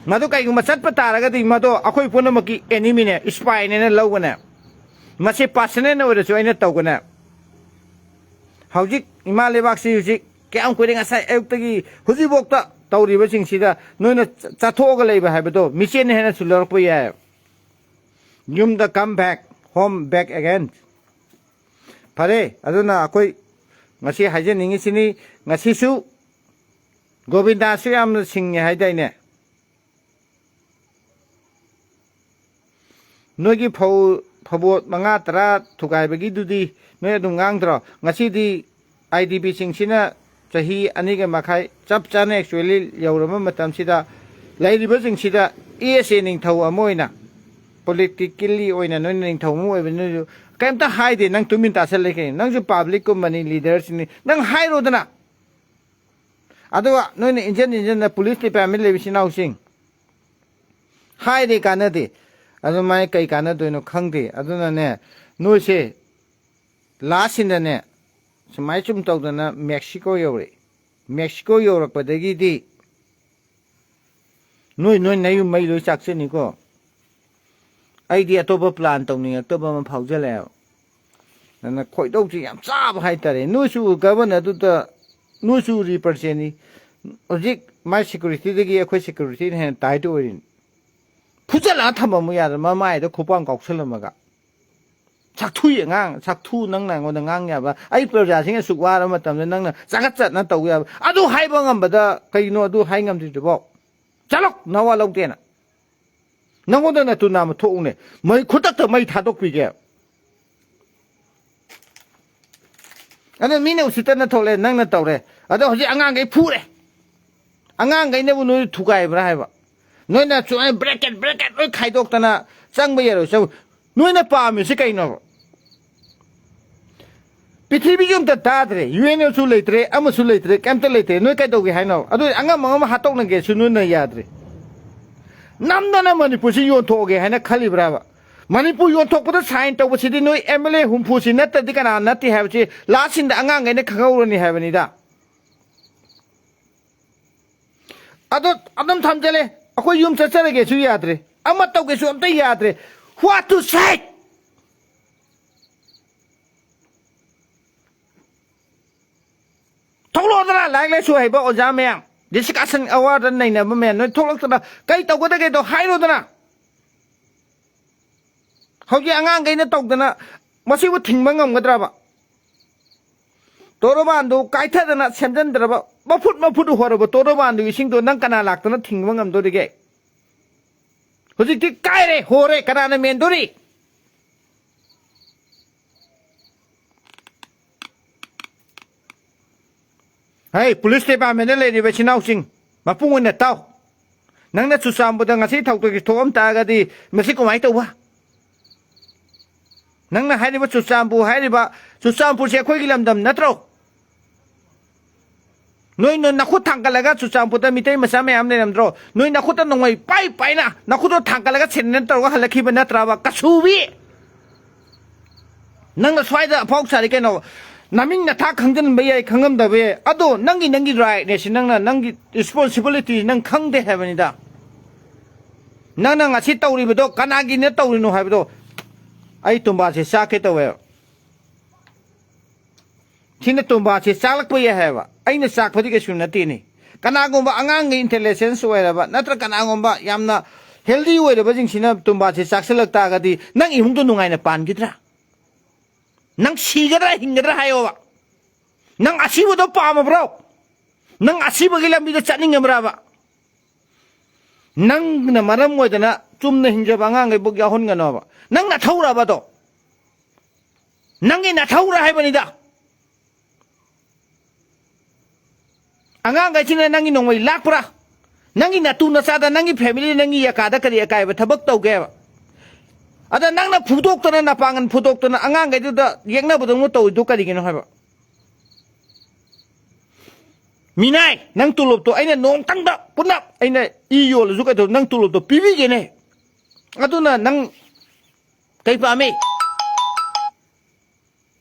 ꯃꯗꯨ ꯀꯩꯒꯨꯝꯕ ꯆꯠꯄ ꯇꯥꯔꯒꯗꯤ ꯃꯗꯨ ꯑꯩꯈꯣꯏ ꯄꯨꯝꯅꯃꯛꯀꯤ ꯑꯦꯅꯤꯃꯤꯅꯦ, ꯏꯁꯄꯥꯏꯅꯦꯅ ꯂꯧꯒꯅꯦ꯫ ꯃꯁꯤ ꯄꯥꯔꯁꯅꯦꯜ ꯑꯣꯏꯔꯁꯨ ꯑꯩꯅ ꯇꯧꯒꯅꯦ꯫ ꯍꯧꯖꯤꯛ ꯏꯃꯥ ꯂꯩꯕꯥꯛꯁꯤ ꯍꯧꯖꯤꯛ ꯀꯌꯥꯝ ꯀꯨꯏꯔꯦ, ꯉꯁꯥꯏ ꯑꯌꯨꯛꯇꯒꯤ ꯍꯧꯖꯤꯛꯐꯥꯎꯗ ꯇꯧꯔꯤꯕꯁꯤꯡꯁꯤꯗ ꯅꯣꯏꯅ ꯆ-, ꯆꯠꯊꯣꯛꯑꯒ ꯂꯩꯕ ꯍꯥꯏꯕꯗꯣ ꯃꯤꯆꯦꯟꯅ ꯍꯦꯟꯅ ꯁꯨꯜꯂꯔꯛꯄ ꯌꯥꯏ꯫ ꯌꯨꯝꯗ come back, home back again꯫ ꯐꯔꯦ, ꯑꯗꯨꯅ ꯑꯩꯈꯣꯏ ꯉꯁꯤ ꯍꯥꯏꯖꯅꯤꯡꯉꯤꯁꯤꯅꯤ, ꯉꯁꯤꯁꯨ ꯒꯣꯕꯤꯟꯗꯥꯁꯨ ꯌꯥꯝꯅ ꯁꯤꯡꯉꯦ ꯍꯥꯏꯗꯥꯏꯅꯦ? ꯅꯣꯏꯒꯤ ꯐꯧ, ꯐꯧꯕꯣꯠ ꯃꯉꯥ ꯇꯔꯥ ꯊꯨꯒꯥꯏꯕꯒꯤꯗꯨꯗꯤ ꯅꯣꯏ ꯑꯗꯨꯝ ꯉꯥꯡꯗ꯭ꯔꯣ? ꯉꯁꯤꯗꯤ ꯑꯥꯏ ꯗꯤ ꯕꯤꯁꯤꯡꯁꯤꯅ ꯆꯍꯤ ꯑꯅꯤꯒ ꯃꯈꯥꯏ ꯆꯞ ꯆꯥꯅ actually ꯌꯧꯔꯕ ꯃꯇꯝꯁꯤꯗ ꯂꯩꯔꯤꯕꯁꯤꯡꯁꯤꯗ ꯑꯦ ꯑꯦꯁ ꯑꯦ ꯅꯤꯡꯊꯧ ꯑꯃ ꯑꯣꯏꯅ, politically ꯑꯣꯏꯅ ꯅꯣꯏꯅ ꯅꯤꯡꯊꯧ ꯑꯃ ꯑꯣꯏꯕꯅꯤꯅ ꯅꯣꯏꯁꯨ ꯀꯩꯝꯇ ꯍꯥꯏꯗꯦ꯫ ꯅꯪ ꯇꯨꯃꯤꯟ ꯇꯥꯁꯜꯂꯦ ꯀꯩꯅꯣ? ꯅꯪꯁꯨ public ꯀꯨꯝꯕꯅꯤ, leaderꯁꯤꯅꯤ, ꯅꯪ ꯍꯥꯏꯔꯣꯗꯅ꯫ ꯑꯗꯨꯒ ꯅꯣꯏꯅ ꯏꯟꯖꯟ ꯏꯟꯖꯟꯅ police department ꯂꯩꯕ ꯏꯆꯤꯟ ꯏꯅꯥꯎꯁꯤꯡ ꯍꯥꯏꯔꯦ ꯀꯥꯟꯅꯗꯦ꯫ ꯑꯗꯨꯃꯥꯏꯅ ꯀꯩ ꯀꯥꯟꯅꯗꯣꯏꯅꯣ ꯈꯪꯗꯦ꯫ ꯑꯗꯨꯅꯅꯦ, ꯅꯣꯏꯁꯦ lastꯁꯤꯗꯅꯦ ꯁꯨꯃꯥꯏꯅ ꯁꯨꯝ ꯇꯧꯗꯅ ꯃꯦꯛꯁꯤꯀꯣ ꯌꯧꯔꯛꯑꯦ꯫ ꯃꯦꯛꯁꯤꯀꯣ ꯌꯧꯔꯛꯄꯗꯒꯤꯗꯤ ꯅꯣꯏ, ꯅꯣꯏ ꯅꯌꯨꯝ ꯃꯩ ꯂꯣꯏ ꯆꯥꯛꯆꯅꯤꯀꯣ꯫ ꯑꯩꯗꯤ ꯑꯇꯣꯞꯄ plan ꯇꯧꯅꯤꯡꯉꯛꯇꯕ ꯑꯃ ꯐꯥꯎꯖꯜꯂꯛꯑꯦꯕ꯫ ꯑꯗꯨꯅ ꯈꯣꯏꯗꯧꯁꯤ ꯌꯥꯝ ꯆꯥꯕ ꯍꯥꯏꯇꯥꯔꯦ꯫ ꯅꯣꯏꯁꯨ governorꯗꯨꯗ ꯅꯣꯏꯁꯨ representꯅꯤ꯫ ꯍꯧꯖꯤꯛ ꯃꯥꯏ securityꯗꯒꯤ ꯑꯩꯈꯣꯏ securityꯅ ꯍꯦꯟꯅ tight ꯑꯣꯏꯔꯤꯅꯤ꯫ ꯐꯨꯖꯜꯂꯒ ꯊꯝꯃꯝꯃꯨ ꯌꯥꯗ꯭ꯔꯣ? ꯃꯃꯥꯏꯗ ꯈꯨꯄꯥꯡ ꯀꯥꯎꯁꯜꯂꯝꯃꯒ꯫ ꯁꯛꯊꯨ ꯑꯉꯥꯡ, ꯁꯛꯊꯨ, ꯅꯪꯅ ꯑꯩꯉꯣꯟꯗ ꯉꯥꯡ ꯌꯥꯕ? ꯑꯩ ꯄ꯭ꯔꯖꯥꯁꯤꯡ ꯑꯁꯨꯛ ꯋꯥꯔꯕ ꯃꯇꯝꯗ ꯅꯪꯅ ꯆꯒꯠ ꯆꯠꯅ ꯇꯧ ꯌꯥꯕ? ꯑꯗꯨ ꯍꯥꯏꯕ ꯉꯝꯕꯗ ꯀꯩꯅꯣ ꯑꯗꯨ ꯍꯥꯏ ꯉꯝꯗ꯭ꯔꯤꯗꯨꯕꯣ? ꯆꯠꯂꯣ, ꯅꯋꯥ ꯂꯧꯗꯦꯅ꯫ ꯅꯉꯣꯟꯗ ꯅꯠꯇꯨ ꯅꯥꯝꯃ ꯊꯣꯛꯎꯅꯦ꯫ ꯃꯩ ꯈꯨꯗꯛꯇ ꯃꯩ ꯊꯥꯗꯣꯛꯄꯤꯒꯦ꯫ ꯑꯗꯣ ꯃꯤꯅ ꯎꯁꯤꯠꯇꯅ ꯊꯣꯛꯂꯦ, ꯅꯪꯅ ꯇꯧꯔꯦ꯫ ꯑꯗꯣ ꯍꯧꯖꯤꯛ ꯑꯉꯥꯡꯈꯩ ꯐꯨꯔꯦ꯫ ꯑꯉꯥꯡꯈꯩꯅꯕꯨ ꯅꯣꯏ ꯊꯨꯒꯥꯏꯕ꯭ꯔꯥ ꯍꯥꯏꯕ? ꯅꯣꯏꯅ ꯁꯨꯃꯥꯏꯅ bracket, bracket ꯂꯣꯏ ꯈꯥꯏꯗꯣꯛꯇꯅ ꯆꯪꯕ ꯌꯥꯔꯣꯏ꯫ ꯆꯪ-, ꯅꯣꯏꯅ ꯄꯥꯝꯃꯤꯁꯤ ꯀꯩꯅꯣꯕ? ꯄ꯭ꯔꯤꯊꯤꯕꯤꯁꯨ ꯑꯝꯇ ꯇꯥꯗ꯭ꯔꯦ, ꯌꯨ ꯑꯦꯟ ꯑꯣꯁꯨ ꯂꯩꯇ꯭ꯔꯦ, ꯑꯃꯁꯨ ꯂꯩꯇ꯭ꯔꯦ, ꯀꯩꯝꯇ ꯂꯩꯇ꯭ꯔꯦ꯫ ꯅꯣꯏ ꯀꯩꯗꯧꯒꯦ ꯍꯥꯏꯅꯣ? ꯑꯗꯨ ꯑꯉꯝ ꯑꯉꯝ ꯍꯥꯠꯇꯣꯛꯅꯒꯦꯁꯨ ꯅꯣꯏꯅ ꯌꯥꯗ꯭ꯔꯦ꯫ ꯅꯝꯗꯅ ꯃꯅꯤꯄꯨꯔꯁꯤ ꯌꯣꯟꯊꯣꯛꯑꯒꯦ ꯍꯥꯏꯅ ꯈꯜꯂꯤꯕ꯭ꯔꯥꯕ? ꯃꯅꯤꯄꯨꯔ ꯌꯣꯟꯊꯣꯛꯄꯗ sign ꯇꯧꯕꯁꯤꯗꯤ ꯅꯣꯏ ꯑꯦꯝ ꯑꯦꯜ ꯑꯦ ꯍꯨꯝꯐꯨꯁꯤ ꯅꯠꯇ꯭ꯔꯗꯤ ꯀꯅꯥ ꯅꯠꯇꯦ ꯍꯥꯏꯕꯁꯤ lastꯁꯤꯡꯗ ꯑꯉꯥꯡꯈꯩꯅ ꯈꯪꯍꯧꯔꯅꯤ ꯍꯥꯏꯕꯅꯤꯗ꯫ ꯑꯗꯣ ꯑꯗꯨꯝ ꯊꯝꯖꯜꯂꯦ꯫ ꯑꯩꯈꯣꯏ ꯌꯨꯝ ꯆꯠꯆꯔꯒꯦꯁꯨ ꯌꯥꯗ꯭ꯔꯦ, ꯑꯃ ꯇꯧꯒꯦꯁꯨ ꯑꯝꯇ ꯌꯥꯗ꯭ꯔꯦ꯫ What to say? ꯊꯣꯛꯂꯛꯑꯣꯗꯅ, ꯂꯥꯏꯔꯤꯛ ꯂꯥꯏꯁꯨ ꯍꯩꯕ ꯑꯣꯖꯥ ꯃꯌꯥꯝ, Discussion award ꯅꯩꯅꯕ ꯃꯌꯥꯝ ꯅꯣꯏ ꯊꯣꯛꯂꯛꯇꯅ ꯀꯩ ꯇꯧꯒꯗꯒꯦꯗꯣ ꯍꯥꯏꯔꯣꯗꯅ꯫ ꯍꯧꯖꯤꯛ ꯑꯉꯥꯡꯈꯩꯅ ꯇꯧꯗꯅ ꯃꯁꯤꯕꯨ ꯊꯤꯡꯕ ꯉꯝꯒꯗ꯭ꯔꯕ? ꯇꯣꯔꯕꯥꯟꯗꯨ ꯀꯥꯏꯊꯗꯅ ꯁꯦꯝꯖꯤꯟꯗ꯭ꯔꯕ, ꯃꯐꯨꯠ ꯃꯐꯨꯠ ꯍꯣꯔꯕ ꯇꯣꯔꯕꯥꯟꯗꯨ ꯏꯁꯤꯡꯗꯣ ꯅꯪ ꯀꯅꯥ ꯂꯥꯛꯇꯅ ꯊꯤꯡꯕ ꯉꯝꯗꯣꯔꯤꯒꯦ? ꯍꯧꯖꯤꯛꯇꯤ ꯀꯥꯏꯔꯦ, ꯍꯣꯔꯦ, ꯀꯅꯥꯅ ꯃꯦꯟꯗꯣꯔꯤ? ꯍꯩ, ꯄꯨꯂꯤꯁ ꯗꯤꯄꯥꯔꯠꯃꯦꯟꯗ ꯂꯩꯔꯤꯕ ꯏꯆꯤꯟ ꯏꯅꯥꯎꯁꯤꯡ, ꯃꯄꯨꯡ ꯑꯣꯏꯅ ꯇꯥꯎ꯫ ꯅꯪꯅ ꯆꯨꯔꯆꯥꯟꯄꯨꯔꯗ ꯉꯁꯤ ꯊꯧꯗꯣꯛꯁꯤ ꯊꯣꯛꯑꯝ ꯇꯥꯔꯒꯗꯤ ꯃꯁꯤ ꯀꯃꯥꯏꯅ ꯇꯧꯕ? ꯅꯪꯅ ꯍꯥꯏꯔꯤꯕ ꯆꯨꯔꯆꯥꯟꯄꯨꯔ ꯍꯥꯏꯔꯤꯕ, ꯆꯨꯔꯆꯥꯟꯄꯨꯔꯁꯦ ꯑꯩꯈꯣꯏꯒꯤ ꯂꯝꯗꯝ ꯅꯠꯇ꯭ꯔꯣ? ꯅꯣꯏ, ꯅꯣꯏ ꯅꯈꯨꯠ ꯊꯥꯡꯒꯠꯂꯒ ꯆꯨꯔꯆꯥꯟꯄꯨꯔꯗ ꯃꯤꯇꯩ ꯃꯆꯥ ꯃꯌꯥꯝ ꯂꯩꯔꯝꯗ꯭ꯔꯣ? ꯅꯣꯏ ꯅꯈꯨꯠꯇ ꯅꯣꯡꯃꯩ ꯄꯥꯏ ꯄꯥꯏꯅ ꯅꯈꯨꯠꯇꯣ ꯊꯥꯡꯒꯠꯂꯒ ꯁꯦꯟꯗꯅ ꯇꯧꯔꯒ ꯍꯜꯂꯛꯈꯤꯕ ꯅꯠꯇ꯭ꯔꯕ? ꯀꯁꯨꯕꯤ! ꯅꯪꯅ ꯁ꯭ꯋꯥꯏꯗ ꯑꯐꯥꯎ ꯁꯥꯔꯤ ꯀꯩꯅꯣ? ꯅꯃꯤꯡ ꯅꯊꯥ ꯈꯪꯖꯤꯟꯕ ꯌꯥꯏ, ꯈꯪꯉꯝꯗꯕ ꯌꯥꯏ, ꯑꯗꯣ ꯅꯪꯒꯤ, ꯅꯪꯒꯤ ꯔꯥꯏꯠꯅꯦ ꯁꯤ, ꯅꯪꯅ ꯅꯪꯒꯤ ꯔꯦꯁꯄꯣꯟꯁꯤꯕꯤꯂꯤꯇꯤ ꯅꯪ ꯈꯪꯗꯦ ꯍꯥꯏꯕꯅꯤꯗ꯫ ꯅꯪꯅ ꯉꯁꯤ ꯇꯧꯔꯤꯕꯗꯣ ꯀꯅꯥꯒꯤꯅ ꯇꯧꯔꯤꯅꯣ ꯍꯥꯏꯕꯗꯣ ꯑꯩ ꯇꯨꯝꯕꯥꯁꯦ ꯆꯥꯛꯀꯦ ꯇꯧꯋꯦꯕ꯫ ꯁꯤꯅ ꯇꯨꯝꯕꯥꯁꯦ ꯆꯥꯛꯂꯛꯄ ꯌꯥꯏ ꯍꯥꯏꯕ꯫ ꯑꯩꯅ ꯆꯥꯛꯄꯗꯤ ꯀꯩꯁꯨ ꯅꯠꯇꯦꯅꯦ꯫ ꯀꯅꯥꯒꯨꯝꯕ ꯑꯉꯥꯡꯒꯤ ꯏꯟꯇꯦꯂꯤꯖꯦꯟꯁ ꯑꯣꯏꯔꯕ ꯅꯠꯇ꯭ꯔ ꯀꯅꯥꯒꯨꯝꯕ ꯌꯥꯝꯅ ꯍꯦꯜꯗꯤ ꯑꯣꯏꯔꯕꯁꯤꯡꯁꯤꯅ ꯇꯨꯝꯕꯥꯁꯦ ꯆꯥꯛꯁꯤꯜꯂꯛ ꯇꯥꯔꯒꯗꯤ ꯅꯪ ꯏꯃꯨꯡꯗꯣ ꯅꯨꯡꯉꯥꯏꯅ ꯄꯥꯟꯈꯤꯗ꯭ꯔꯥ? ꯅꯪ ꯁꯤꯒꯗ꯭ꯔꯥ ꯍꯤꯡꯒꯗ꯭ꯔꯥ ꯍꯥꯏꯌꯣꯕ꯫ ꯅꯪ ꯑꯁꯤꯕꯗꯣ ꯄꯥꯝꯃꯕ꯭ꯔꯣ? ꯅꯪ ꯑꯁꯤꯕꯒꯤ ꯂꯝꯕꯤꯗ ꯆꯠꯅꯤꯡꯉꯕ꯭ꯔꯕ? ꯅꯪꯅ ꯃꯔꯝ ꯑꯣꯏꯗꯅ ꯆꯨꯝꯅ ꯍꯤꯡꯖꯕ ꯑꯉꯥꯡꯈꯩꯕꯨ ꯌꯥꯎꯍꯟꯒꯅꯣꯕ꯫ ꯅꯪ ꯅꯊꯧꯔꯕꯗꯣ? ꯅꯪꯒꯤ ꯅꯊꯧꯔ ꯍꯥꯏꯕꯅꯤꯗ꯫ ꯑꯉꯥꯡꯈꯩꯁꯤꯅ ꯅꯪꯒꯤ ꯅꯣꯡꯃꯩ ꯂꯥꯛꯄ꯭ꯔꯥ? ꯅꯪꯒꯤ ꯅꯇꯨ ꯅꯆꯥꯗ, ꯅꯪꯒꯤ ꯐꯦꯃꯤꯂꯤ, ꯅꯪꯒꯤ ꯌꯥꯀꯥꯗ ꯀꯔꯤ ꯑꯀꯥꯏꯕ ꯊꯕꯛ ꯇꯧꯒꯦꯕ? ꯑꯗ ꯅꯪꯅ ꯐꯨꯗꯣꯛꯇꯅ, ꯅꯄꯥꯡꯒꯜ ꯐꯨꯗꯣꯛꯇꯅ ꯑꯉꯥꯡꯈꯩꯗꯨꯗ ꯌꯦꯛꯅꯕꯗꯧꯅ ꯇꯧꯔꯤꯗꯨ ꯀꯔꯤꯒꯤꯅꯣ ꯍꯥꯏꯕ? ꯃꯤꯅꯥꯏ, ꯅꯪ ꯇꯣꯂꯣꯞꯇꯣ ꯑꯩꯅ ꯅꯣꯡꯇꯪꯗ ꯄꯨꯟꯅ ꯑꯩꯅ ꯏ ꯌꯣꯜꯂꯁꯨ ꯀꯩꯗꯧ ꯅꯪ ꯇꯣꯂꯣꯞꯇꯣ ꯄꯤꯕꯤꯒꯦꯅꯦ꯫ ꯑꯗꯨꯅ ꯅꯪ ꯀꯩ ꯄꯥꯝꯃꯤ?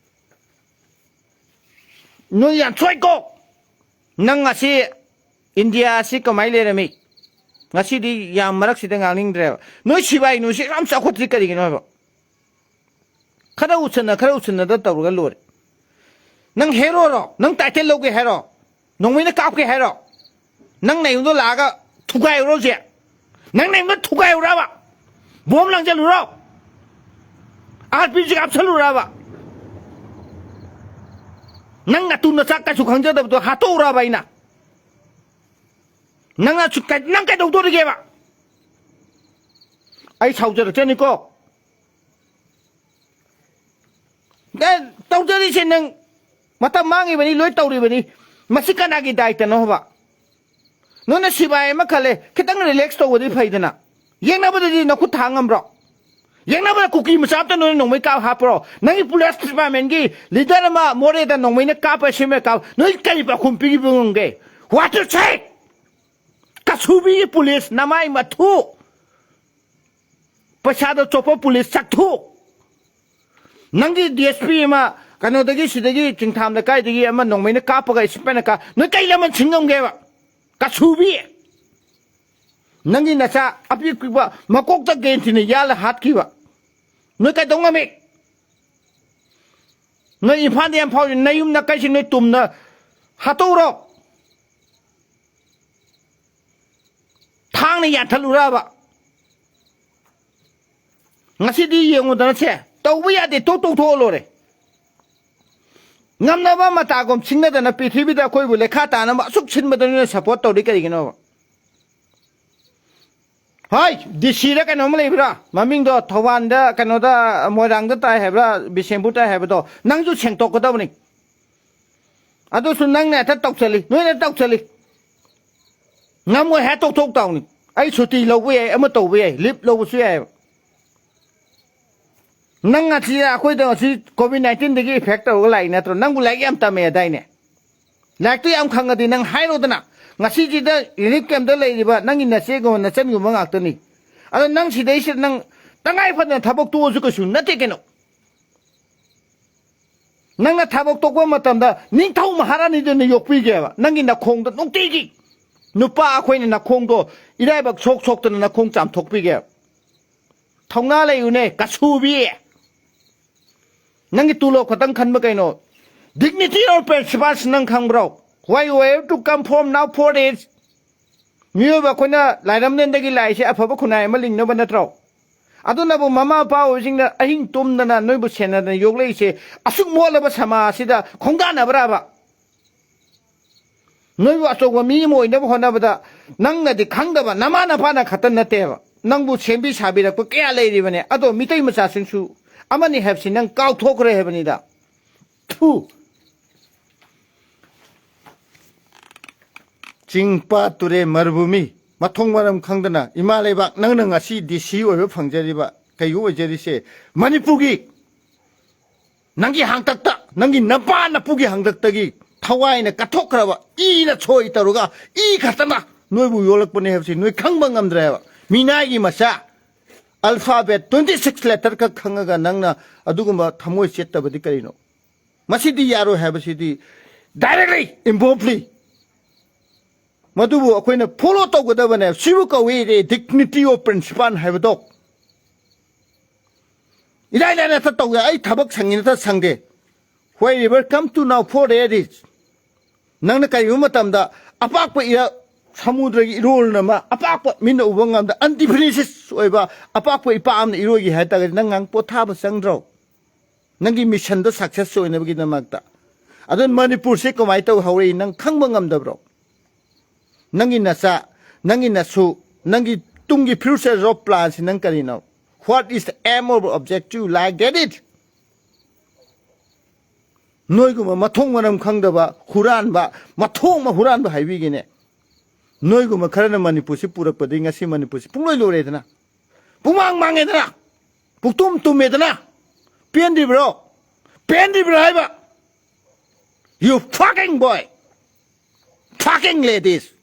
ꯅꯣꯏ ꯌꯥꯝ ꯁꯣꯏꯀꯣ꯫ ꯅꯪ ꯉꯁꯤ ꯏꯟꯗꯤꯌꯥ ꯑꯁꯤ ꯀꯃꯥꯏꯅ ꯂꯩꯔꯝꯃꯤ? ꯉꯁꯤꯗꯤ ꯌꯥꯝ ꯃꯔꯛꯁꯤꯗ ꯉꯥꯡꯅꯤꯡꯗ꯭ꯔꯦꯕ꯫ ꯅꯣꯏ ꯁꯤꯕꯥꯏ ꯅꯣꯏꯁꯤ ꯌꯥꯝ ꯆꯥꯎꯈꯠꯇ꯭ꯔꯤ ꯀꯔꯤꯒꯤꯅꯣ ꯍꯥꯏꯕ? ꯈꯔ ꯎꯠꯁꯟꯅ, ꯈꯔ ꯎꯠꯁꯟꯅꯗ ꯇꯧꯔꯒ ꯂꯣꯏꯔꯦ꯫ ꯅꯪ ꯍꯦꯔꯣꯔꯣ? ꯅꯪ ꯇꯥꯏꯇꯜ ꯂꯧꯒꯦ ꯍꯥꯏꯔꯣ? ꯅꯣꯡꯃꯩꯅ ꯀꯥꯞꯀꯦ ꯍꯥꯏꯔꯣ? ꯅꯪ ꯅꯌꯨꯝꯗꯣ ꯂꯥꯛꯑꯒ ꯊꯨꯒꯥꯏꯔꯨꯔꯣ ꯍꯧꯖꯤꯛ꯫ ꯅꯪ ꯅꯌꯨꯝꯗꯣ ꯊꯨꯒꯥꯏꯔꯨꯔꯕ? ꯕꯣꯝ ꯂꯪꯁꯤꯜꯂꯨꯔꯣ? ꯑꯥꯔ ꯄꯤ ꯖꯤ ꯀꯥꯞꯁꯜꯂꯨꯔꯕ? ꯅꯪ ꯅꯇꯨ ꯅꯆꯥ ꯀꯩꯁꯨ ꯈꯪꯖꯗꯕꯗꯣ ꯍꯥꯠꯇꯣꯛꯎꯔꯕ ꯑꯩꯅ? ꯅꯪꯅ ꯁꯨ-, ꯀꯩ-, ꯅꯪ ꯀꯩꯗꯧꯗꯣꯔꯤꯒꯦꯕ? ꯑꯩ ꯁꯥꯎꯖꯔꯛꯆꯅꯤꯀꯣ꯫ ꯑꯦ, ꯇꯧꯖꯔꯤꯁꯦ ꯅꯪ ꯃꯇꯝ ꯃꯥꯡꯉꯤꯕꯅꯤ, ꯂꯣꯏ ꯇꯧꯔꯤꯕꯅꯤ꯫ ꯃꯁꯤ ꯀꯅꯥꯒꯤ ꯗꯥꯏꯇꯅꯣ ꯍꯥꯏꯕ? ꯅꯣꯏꯅ ꯁꯤꯕꯥꯏ ꯑꯃ ꯈꯜꯂꯦ, ꯈꯤꯇꯪ ꯔꯤꯂꯦꯛꯁ ꯇꯧꯕꯗꯤ ꯐꯩꯗꯅ꯫ ꯌꯦꯡꯅꯕꯗꯗꯤ ꯅꯈꯨꯠ ꯊꯥꯡ ꯉꯝꯕ꯭ꯔꯣ? ꯌꯦꯡꯅꯕꯗ ꯀꯨꯀꯤ ꯃꯆꯥ ꯑꯝꯇ ꯅꯣꯏꯅ ꯅꯣꯡꯃꯩ ꯀꯥꯞ ꯍꯥꯞꯄ꯭ꯔꯣ? ꯅꯪꯒꯤ ꯄꯨꯂꯤꯁ ꯗꯤꯄꯥꯔꯠꯃꯦꯟꯒꯤ ꯂꯤꯗꯔ ꯑꯃ ꯃꯣꯔꯦꯗ ꯅꯣꯡꯃꯩꯅ ꯀꯥꯞꯄ ꯁꯦꯝꯃꯦ ꯀꯥꯞ-, ꯅꯣꯏ ꯀꯔꯤ ꯄꯥꯎꯈꯨꯝ ꯄꯤꯕ ꯉꯝꯒꯦ? What to say? ꯀꯁꯨꯕꯤꯒꯤ ꯄꯨꯂꯤꯁ ꯅꯃꯥꯏ ꯃꯊꯨ꯫ ꯄꯩꯁꯥꯗꯣ ꯆꯣꯞꯄ ꯄꯨꯂꯤꯁ ꯆꯠꯊꯣꯛ꯫ ꯅꯪꯒꯤ ꯗꯤ ꯑꯦꯁ ꯄꯤ ꯑꯃ ꯀꯩꯅꯣꯗꯒꯤ, ꯁꯤꯗꯒꯤ ꯆꯤꯡꯊꯥꯝ ꯂꯩꯀꯥꯏꯗꯒꯤ ꯑꯃ ꯅꯣꯡꯃꯩꯅ ꯀꯥꯞꯄꯒ ꯏꯁꯄꯦꯟꯅ ꯀꯥ-, ꯅꯣꯏ ꯀꯩ ꯂꯃꯟ ꯁꯤꯡ ꯉꯝꯒꯦꯕ? ꯀꯁꯨꯕꯤ! ꯅꯪꯒꯤ ꯅꯆꯥ ꯑꯄꯤꯛ ꯄꯤꯛꯄ ꯃꯀꯣꯛꯇ ꯒꯦꯟꯊꯤꯅ ꯌꯥꯜꯂ ꯍꯥꯠꯈꯤꯕ ꯅꯣꯏ ꯀꯩꯗꯧ ꯉꯝꯃꯤ? ꯅꯣꯏ ꯏꯝꯐꯥꯜꯗ ꯌꯥꯝ ꯐꯥꯎꯔꯤ, ꯅꯌꯨꯝ ꯅꯀꯩꯁꯤ ꯅꯣꯏ ꯇꯨꯝꯅ ꯍꯥꯠꯇꯣꯛꯎꯔꯣ꯫ ꯊꯥꯡꯅ ꯌꯥꯟꯊꯠꯂꯨꯔꯕ? ꯉꯁꯤꯗꯤ ꯌꯦꯡꯉꯨꯗꯅ ꯁꯦ, ꯇꯧꯕ ꯌꯥꯗꯦ, ꯇꯣꯛ ꯇꯣꯛꯊꯣꯛꯑ ꯂꯣꯏꯔꯦ꯫ ꯉꯝꯅꯕ ꯃꯇꯥꯒꯨꯝ ꯁꯤꯡꯅꯗꯅ ꯄ꯭ꯔꯤꯊꯤꯕꯤꯗ ꯑꯩꯈꯣꯏꯕꯨ ꯂꯩꯈꯥ ꯇꯥꯅꯕ ꯑꯁꯨꯛ ꯁꯤꯟꯕꯗ ꯅꯣꯏꯅ ꯁꯞꯄꯣꯔꯠ ꯇꯧꯔꯤ ꯀꯩꯒꯤꯅꯣꯕ? ꯍꯣꯏ, ꯗꯤ ꯁꯤꯗ ꯀꯩꯅꯣꯝꯃ ꯂꯩꯕ꯭ꯔꯥ? ꯃꯃꯤꯡꯗꯣ ꯊꯧꯕꯥꯜꯗ, ꯀꯩꯅꯣꯗ, ꯃꯣꯏꯔꯥꯡꯗ ꯇꯥꯏ ꯍꯥꯏꯕ꯭ꯔꯥ, ꯕꯤꯁꯦꯝꯄꯨꯔ ꯇꯥꯏ ꯍꯥꯏꯕꯗꯣ? ꯅꯪꯁꯨ ꯁꯦꯡꯇꯣꯛꯀꯗꯕꯅꯤ꯫ ꯑꯗꯨꯁꯨ ꯅꯪꯅ ꯍꯦꯛꯇ ꯇꯧꯁꯜꯂꯤ, ꯅꯣꯏꯅ ꯇꯧꯁꯜꯂꯤ꯫ ꯉꯝꯃꯣꯏ ꯍꯥꯏ ꯇꯣꯛꯊꯣꯛ ꯇꯥꯎꯅꯤ꯫ ꯑꯩ ꯁꯨꯇꯤ ꯂꯧꯕ ꯌꯥꯏ, ꯑꯃ ꯇꯧꯕ ꯌꯥꯏ, ꯂꯤꯞ ꯂꯧꯕꯁꯨ ꯌꯥꯏꯑꯕ꯫ ꯅꯪ ꯉꯁꯤ ꯑꯩꯈꯣꯏꯗ ꯉꯁꯤ ꯀꯣꯚꯤꯗ ꯅꯥꯏꯟꯇꯤꯟꯗꯒꯤ ꯏꯐꯦꯛ ꯇꯧꯔꯒ ꯂꯥꯛꯏ ꯅꯠꯇ꯭ꯔꯣ? ꯅꯪꯕꯨ ꯂꯥꯏꯔꯤꯛ ꯌꯥꯝ ꯇꯝꯃꯦ ꯍꯥꯏꯗꯥꯏꯅꯦ? ꯂꯥꯏꯔꯤꯛꯇꯨ ꯌꯥꯝ ꯈꯪꯉꯗꯤ ꯅꯪ ꯍꯥꯏꯔꯣꯗꯅ, ꯉꯁꯤꯁꯤꯗ ꯔꯤꯂꯤꯐ ꯀꯦꯝꯞꯇ ꯂꯩꯔꯤꯕ ꯅꯪꯒꯤ ꯅꯆꯦꯒꯨꯝꯕ ꯅꯆꯟꯒꯨꯝꯕ ꯉꯥꯛꯇꯅꯤ꯫ ꯑꯗꯣ ꯅꯪ ꯁꯤꯗꯩꯁꯤꯗ ꯅꯪ ꯇꯉꯥꯏ ꯐꯗꯅ ꯊꯕꯛ ꯇꯣꯛꯑꯁꯨ ꯀꯩꯁꯨ ꯅꯠꯇꯦ ꯀꯩꯅꯣ꯫ ꯅꯪꯅ ꯊꯕꯛ ꯇꯣꯛꯄ ꯃꯇꯝꯗ ꯅꯤꯡꯊꯧ ꯃꯍꯥꯔꯥꯅꯤꯗꯨꯅ ꯌꯣꯛꯄꯤꯒꯦꯕ꯫ ꯅꯪꯒꯤ ꯅꯈꯣꯡꯗ ꯅꯨꯡꯇꯤꯒꯤ ꯅꯨꯄꯥ ꯑꯩꯈꯣꯏꯅ ꯅꯈꯣꯡꯗꯣ ꯏꯔꯥꯏꯕꯛ ꯁꯣꯛ ꯁꯣꯛꯇꯅ ꯅꯈꯣꯡ ꯆꯥꯝꯊꯣꯛꯄꯤꯒꯦꯕ꯫ ꯊꯧꯅꯥ ꯂꯩꯌꯨꯅꯦ, ꯀꯁꯨꯕꯤ꯫ ꯅꯪꯒꯤ ꯇꯨꯂꯣꯞ ꯈꯛꯇꯪ ꯈꯟꯕ ꯀꯩꯅꯣ? Dignity or principles ꯅꯪ ꯈꯪꯕ꯭ꯔꯣ? Why you have to come from now four days? ꯃꯤꯑꯣꯏꯕ ꯑꯩꯈꯣꯏꯅ ꯂꯥꯏꯔꯝꯂꯦꯟꯗꯒꯤ ꯂꯥꯛꯏꯁꯦ ꯑꯐꯕ ꯈꯨꯟꯅꯥꯏ ꯑꯃ ꯂꯤꯡꯅꯕ ꯅꯠꯇ꯭ꯔꯣ? ꯑꯗꯨꯅꯕꯨ ꯃꯃꯥ ꯃꯄꯥ ꯑꯣꯏꯕꯁꯤꯡꯅ ꯑꯍꯤꯡ ꯇꯨꯝꯗꯅ ꯅꯣꯏꯕꯨ ꯁꯦꯟꯅꯗꯅ ꯌꯣꯛꯂꯛꯏꯁꯦ, ꯑꯁꯨꯛ ꯃꯣꯠꯂꯕ ꯁꯃꯥꯖ ꯑꯁꯤꯗ ꯈꯣꯡꯗꯥꯅꯕ꯭ꯔꯥꯕ? ꯅꯣꯏꯕꯨ ꯑꯆꯧꯕ ꯃꯤ ꯑꯃ ꯑꯣꯏꯅꯕ ꯍꯣꯠꯅꯕꯗ ꯅꯪꯅꯗꯤ ꯈꯪꯗꯕ, ꯅꯃꯥ ꯅꯄꯥꯅ ꯈꯛꯇ ꯅꯠꯇꯦꯕ, ꯅꯪꯕꯨ ꯁꯦꯝꯕꯤ ꯁꯥꯕꯤꯔꯛꯄ ꯀꯌꯥ ꯂꯩꯔꯤꯕꯅꯦ꯫ ꯑꯗꯣ ꯃꯤꯇꯩ ꯃꯆꯥꯁꯤꯡꯁꯨ ꯑꯃꯅꯤ ꯍꯥꯏꯕꯁꯤ ꯅꯪ ꯀꯥꯎꯊꯣꯛꯈ꯭ꯔꯦ ꯍꯥꯏꯕꯅꯤꯗ꯫ ꯊꯨ! ꯆꯤꯡ, ꯄꯥꯠ, ꯇꯨꯔꯦꯜ, ꯃꯔꯨꯚꯨꯃꯤ, ꯃꯊꯣꯡ ꯃꯔꯝ ꯈꯪꯗꯅ ꯏꯃꯥ ꯂꯩꯕꯥꯛ, ꯅꯪꯅ ꯉꯁꯤ ꯗꯤ ꯁꯤ ꯑꯣꯏꯕ ꯐꯪꯖꯔꯤꯕ, ꯀꯩꯒꯨ ꯑꯣꯏꯖꯔꯤꯁꯦ, ꯃꯅꯤꯄꯨꯔꯒꯤ, ꯅꯪꯒꯤ ꯍꯥꯡꯇꯛꯇ, ꯅꯪꯒꯤ ꯅꯄꯥ ꯅꯄꯨꯒꯤ ꯍꯥꯡꯇꯛꯇꯒꯤ ꯊꯋꯥꯏꯅ ꯀꯠꯊꯣꯛꯈ꯭ꯔꯕ, ꯏꯅ ꯁꯣꯏ ꯇꯧꯔꯒ ꯏ ꯈꯛꯇꯅ ꯅꯣꯏꯕꯨ ꯌꯣꯜꯂꯛꯄꯅꯦ ꯍꯥꯏꯕꯁꯤ ꯅꯣꯏ ꯈꯪꯕ ꯉꯝꯗ꯭ꯔꯦ ꯍꯥꯏꯕ꯫ ꯃꯤꯅꯥꯏꯒꯤ ꯃꯆꯥ, alphabet twenty six letter ꯈꯛ ꯈꯪꯉꯒ ꯅꯪꯅ ꯑꯗꯨꯒꯨꯝꯕ ꯊꯃꯣꯏ ꯆꯦꯠꯇꯕꯗꯤ ꯀꯔꯤꯅꯣ? ꯃꯁꯤꯗꯤ ꯌꯥꯔꯣꯏ ꯍꯥꯏꯕꯁꯤꯗꯤ directly, involvedly ꯃꯗꯨꯕꯨ ꯑꯩꯈꯣꯏꯅ follow ꯇꯧꯒꯗꯕꯅꯦ꯫ ꯁꯤꯕꯨ ꯀꯧꯏ dignity of principal ꯍꯥꯏꯕꯗꯣ꯫ ꯏꯔꯥꯏ ꯂꯥꯏꯅ ꯍꯦꯛꯇ ꯇꯧ ꯌꯥꯏ, ꯑꯩ ꯊꯕꯛ ꯁꯪꯉꯤ ꯅꯠꯇ ꯁꯪꯗꯦ꯫ Wherever come to now for air is, ꯅꯪꯅ ꯀꯔꯤꯒꯨꯝꯕ ꯃꯇꯝꯗ ꯑꯄꯥꯛꯄ ꯏꯔ-, ꯁꯃꯨꯗ꯭ꯔꯒꯤ ꯏꯔꯣꯜꯅ ꯑꯃ ꯑꯄꯥꯛꯄ ꯃꯤꯠꯅ ꯎꯕ ꯉꯝꯗ undefinited ꯑꯣꯏꯕ ꯑꯄꯥꯛꯄ ꯏꯄꯥꯛ ꯑꯃꯅ ꯏꯔꯣꯏꯒꯦ ꯍꯥꯏ ꯇꯥꯔꯒꯗꯤ ꯅꯪ ꯉꯥꯡ ꯄꯣꯊꯥꯕ ꯆꯪꯗ꯭ꯔꯣ? ꯅꯪꯒꯤ missionꯗꯣ success ꯑꯣꯏꯅꯕꯒꯤꯗꯃꯛꯇ꯫ ꯑꯗꯨ ꯃꯅꯤꯄꯨꯔꯁꯦ ꯀꯃꯥꯏꯅ ꯇꯧ ꯍꯧꯔꯛꯏ ꯅꯪ ꯈꯪꯕ ꯉꯝꯗꯕ꯭ꯔꯣ? ꯅꯪꯒꯤ ꯅꯆꯥ, ꯅꯪꯒꯤ ꯅꯁꯨ, ꯅꯪꯒꯤ ꯇꯨꯡꯒꯤ future of planꯁꯤ ꯅꯪ ꯀꯔꯤꯅꯣ? What is the aim or objective? Like, get it? ꯅꯣꯏꯒꯨꯝꯕ ꯃꯊꯣꯡ ꯃꯔꯝ ꯈꯪꯗꯕ ꯍꯨꯔꯥꯟꯕ, ꯃꯊꯣꯡ ꯑꯃ ꯍꯨꯔꯥꯟꯕ ꯍꯥꯏꯕꯤꯒꯦꯅꯦ꯫ ꯅꯣꯏꯒꯨꯝꯕ ꯈꯔꯅ ꯃꯅꯤꯄꯨꯔꯁꯤ ꯄꯨꯔꯛꯄꯗꯒꯤ ꯉꯁꯤ ꯃꯅꯤꯄꯨꯔꯁꯤ ꯄꯨꯡꯂꯣꯏ ꯂꯣꯏꯔꯦꯗꯅ, ꯄꯨꯡꯃꯥꯡ ꯃꯥꯡꯉꯦꯗꯅ, ꯄꯨꯡꯇꯨꯝ ꯇꯨꯝꯃꯦꯗꯅ꯫ ꯄꯦꯟꯗ꯭ꯔꯤꯕ꯭ꯔꯣ? ꯄꯦꯟꯗ꯭ꯔꯤꯕ꯭ꯔꯣ ꯍꯥꯏꯕ? You fucking boy, fucking ladies.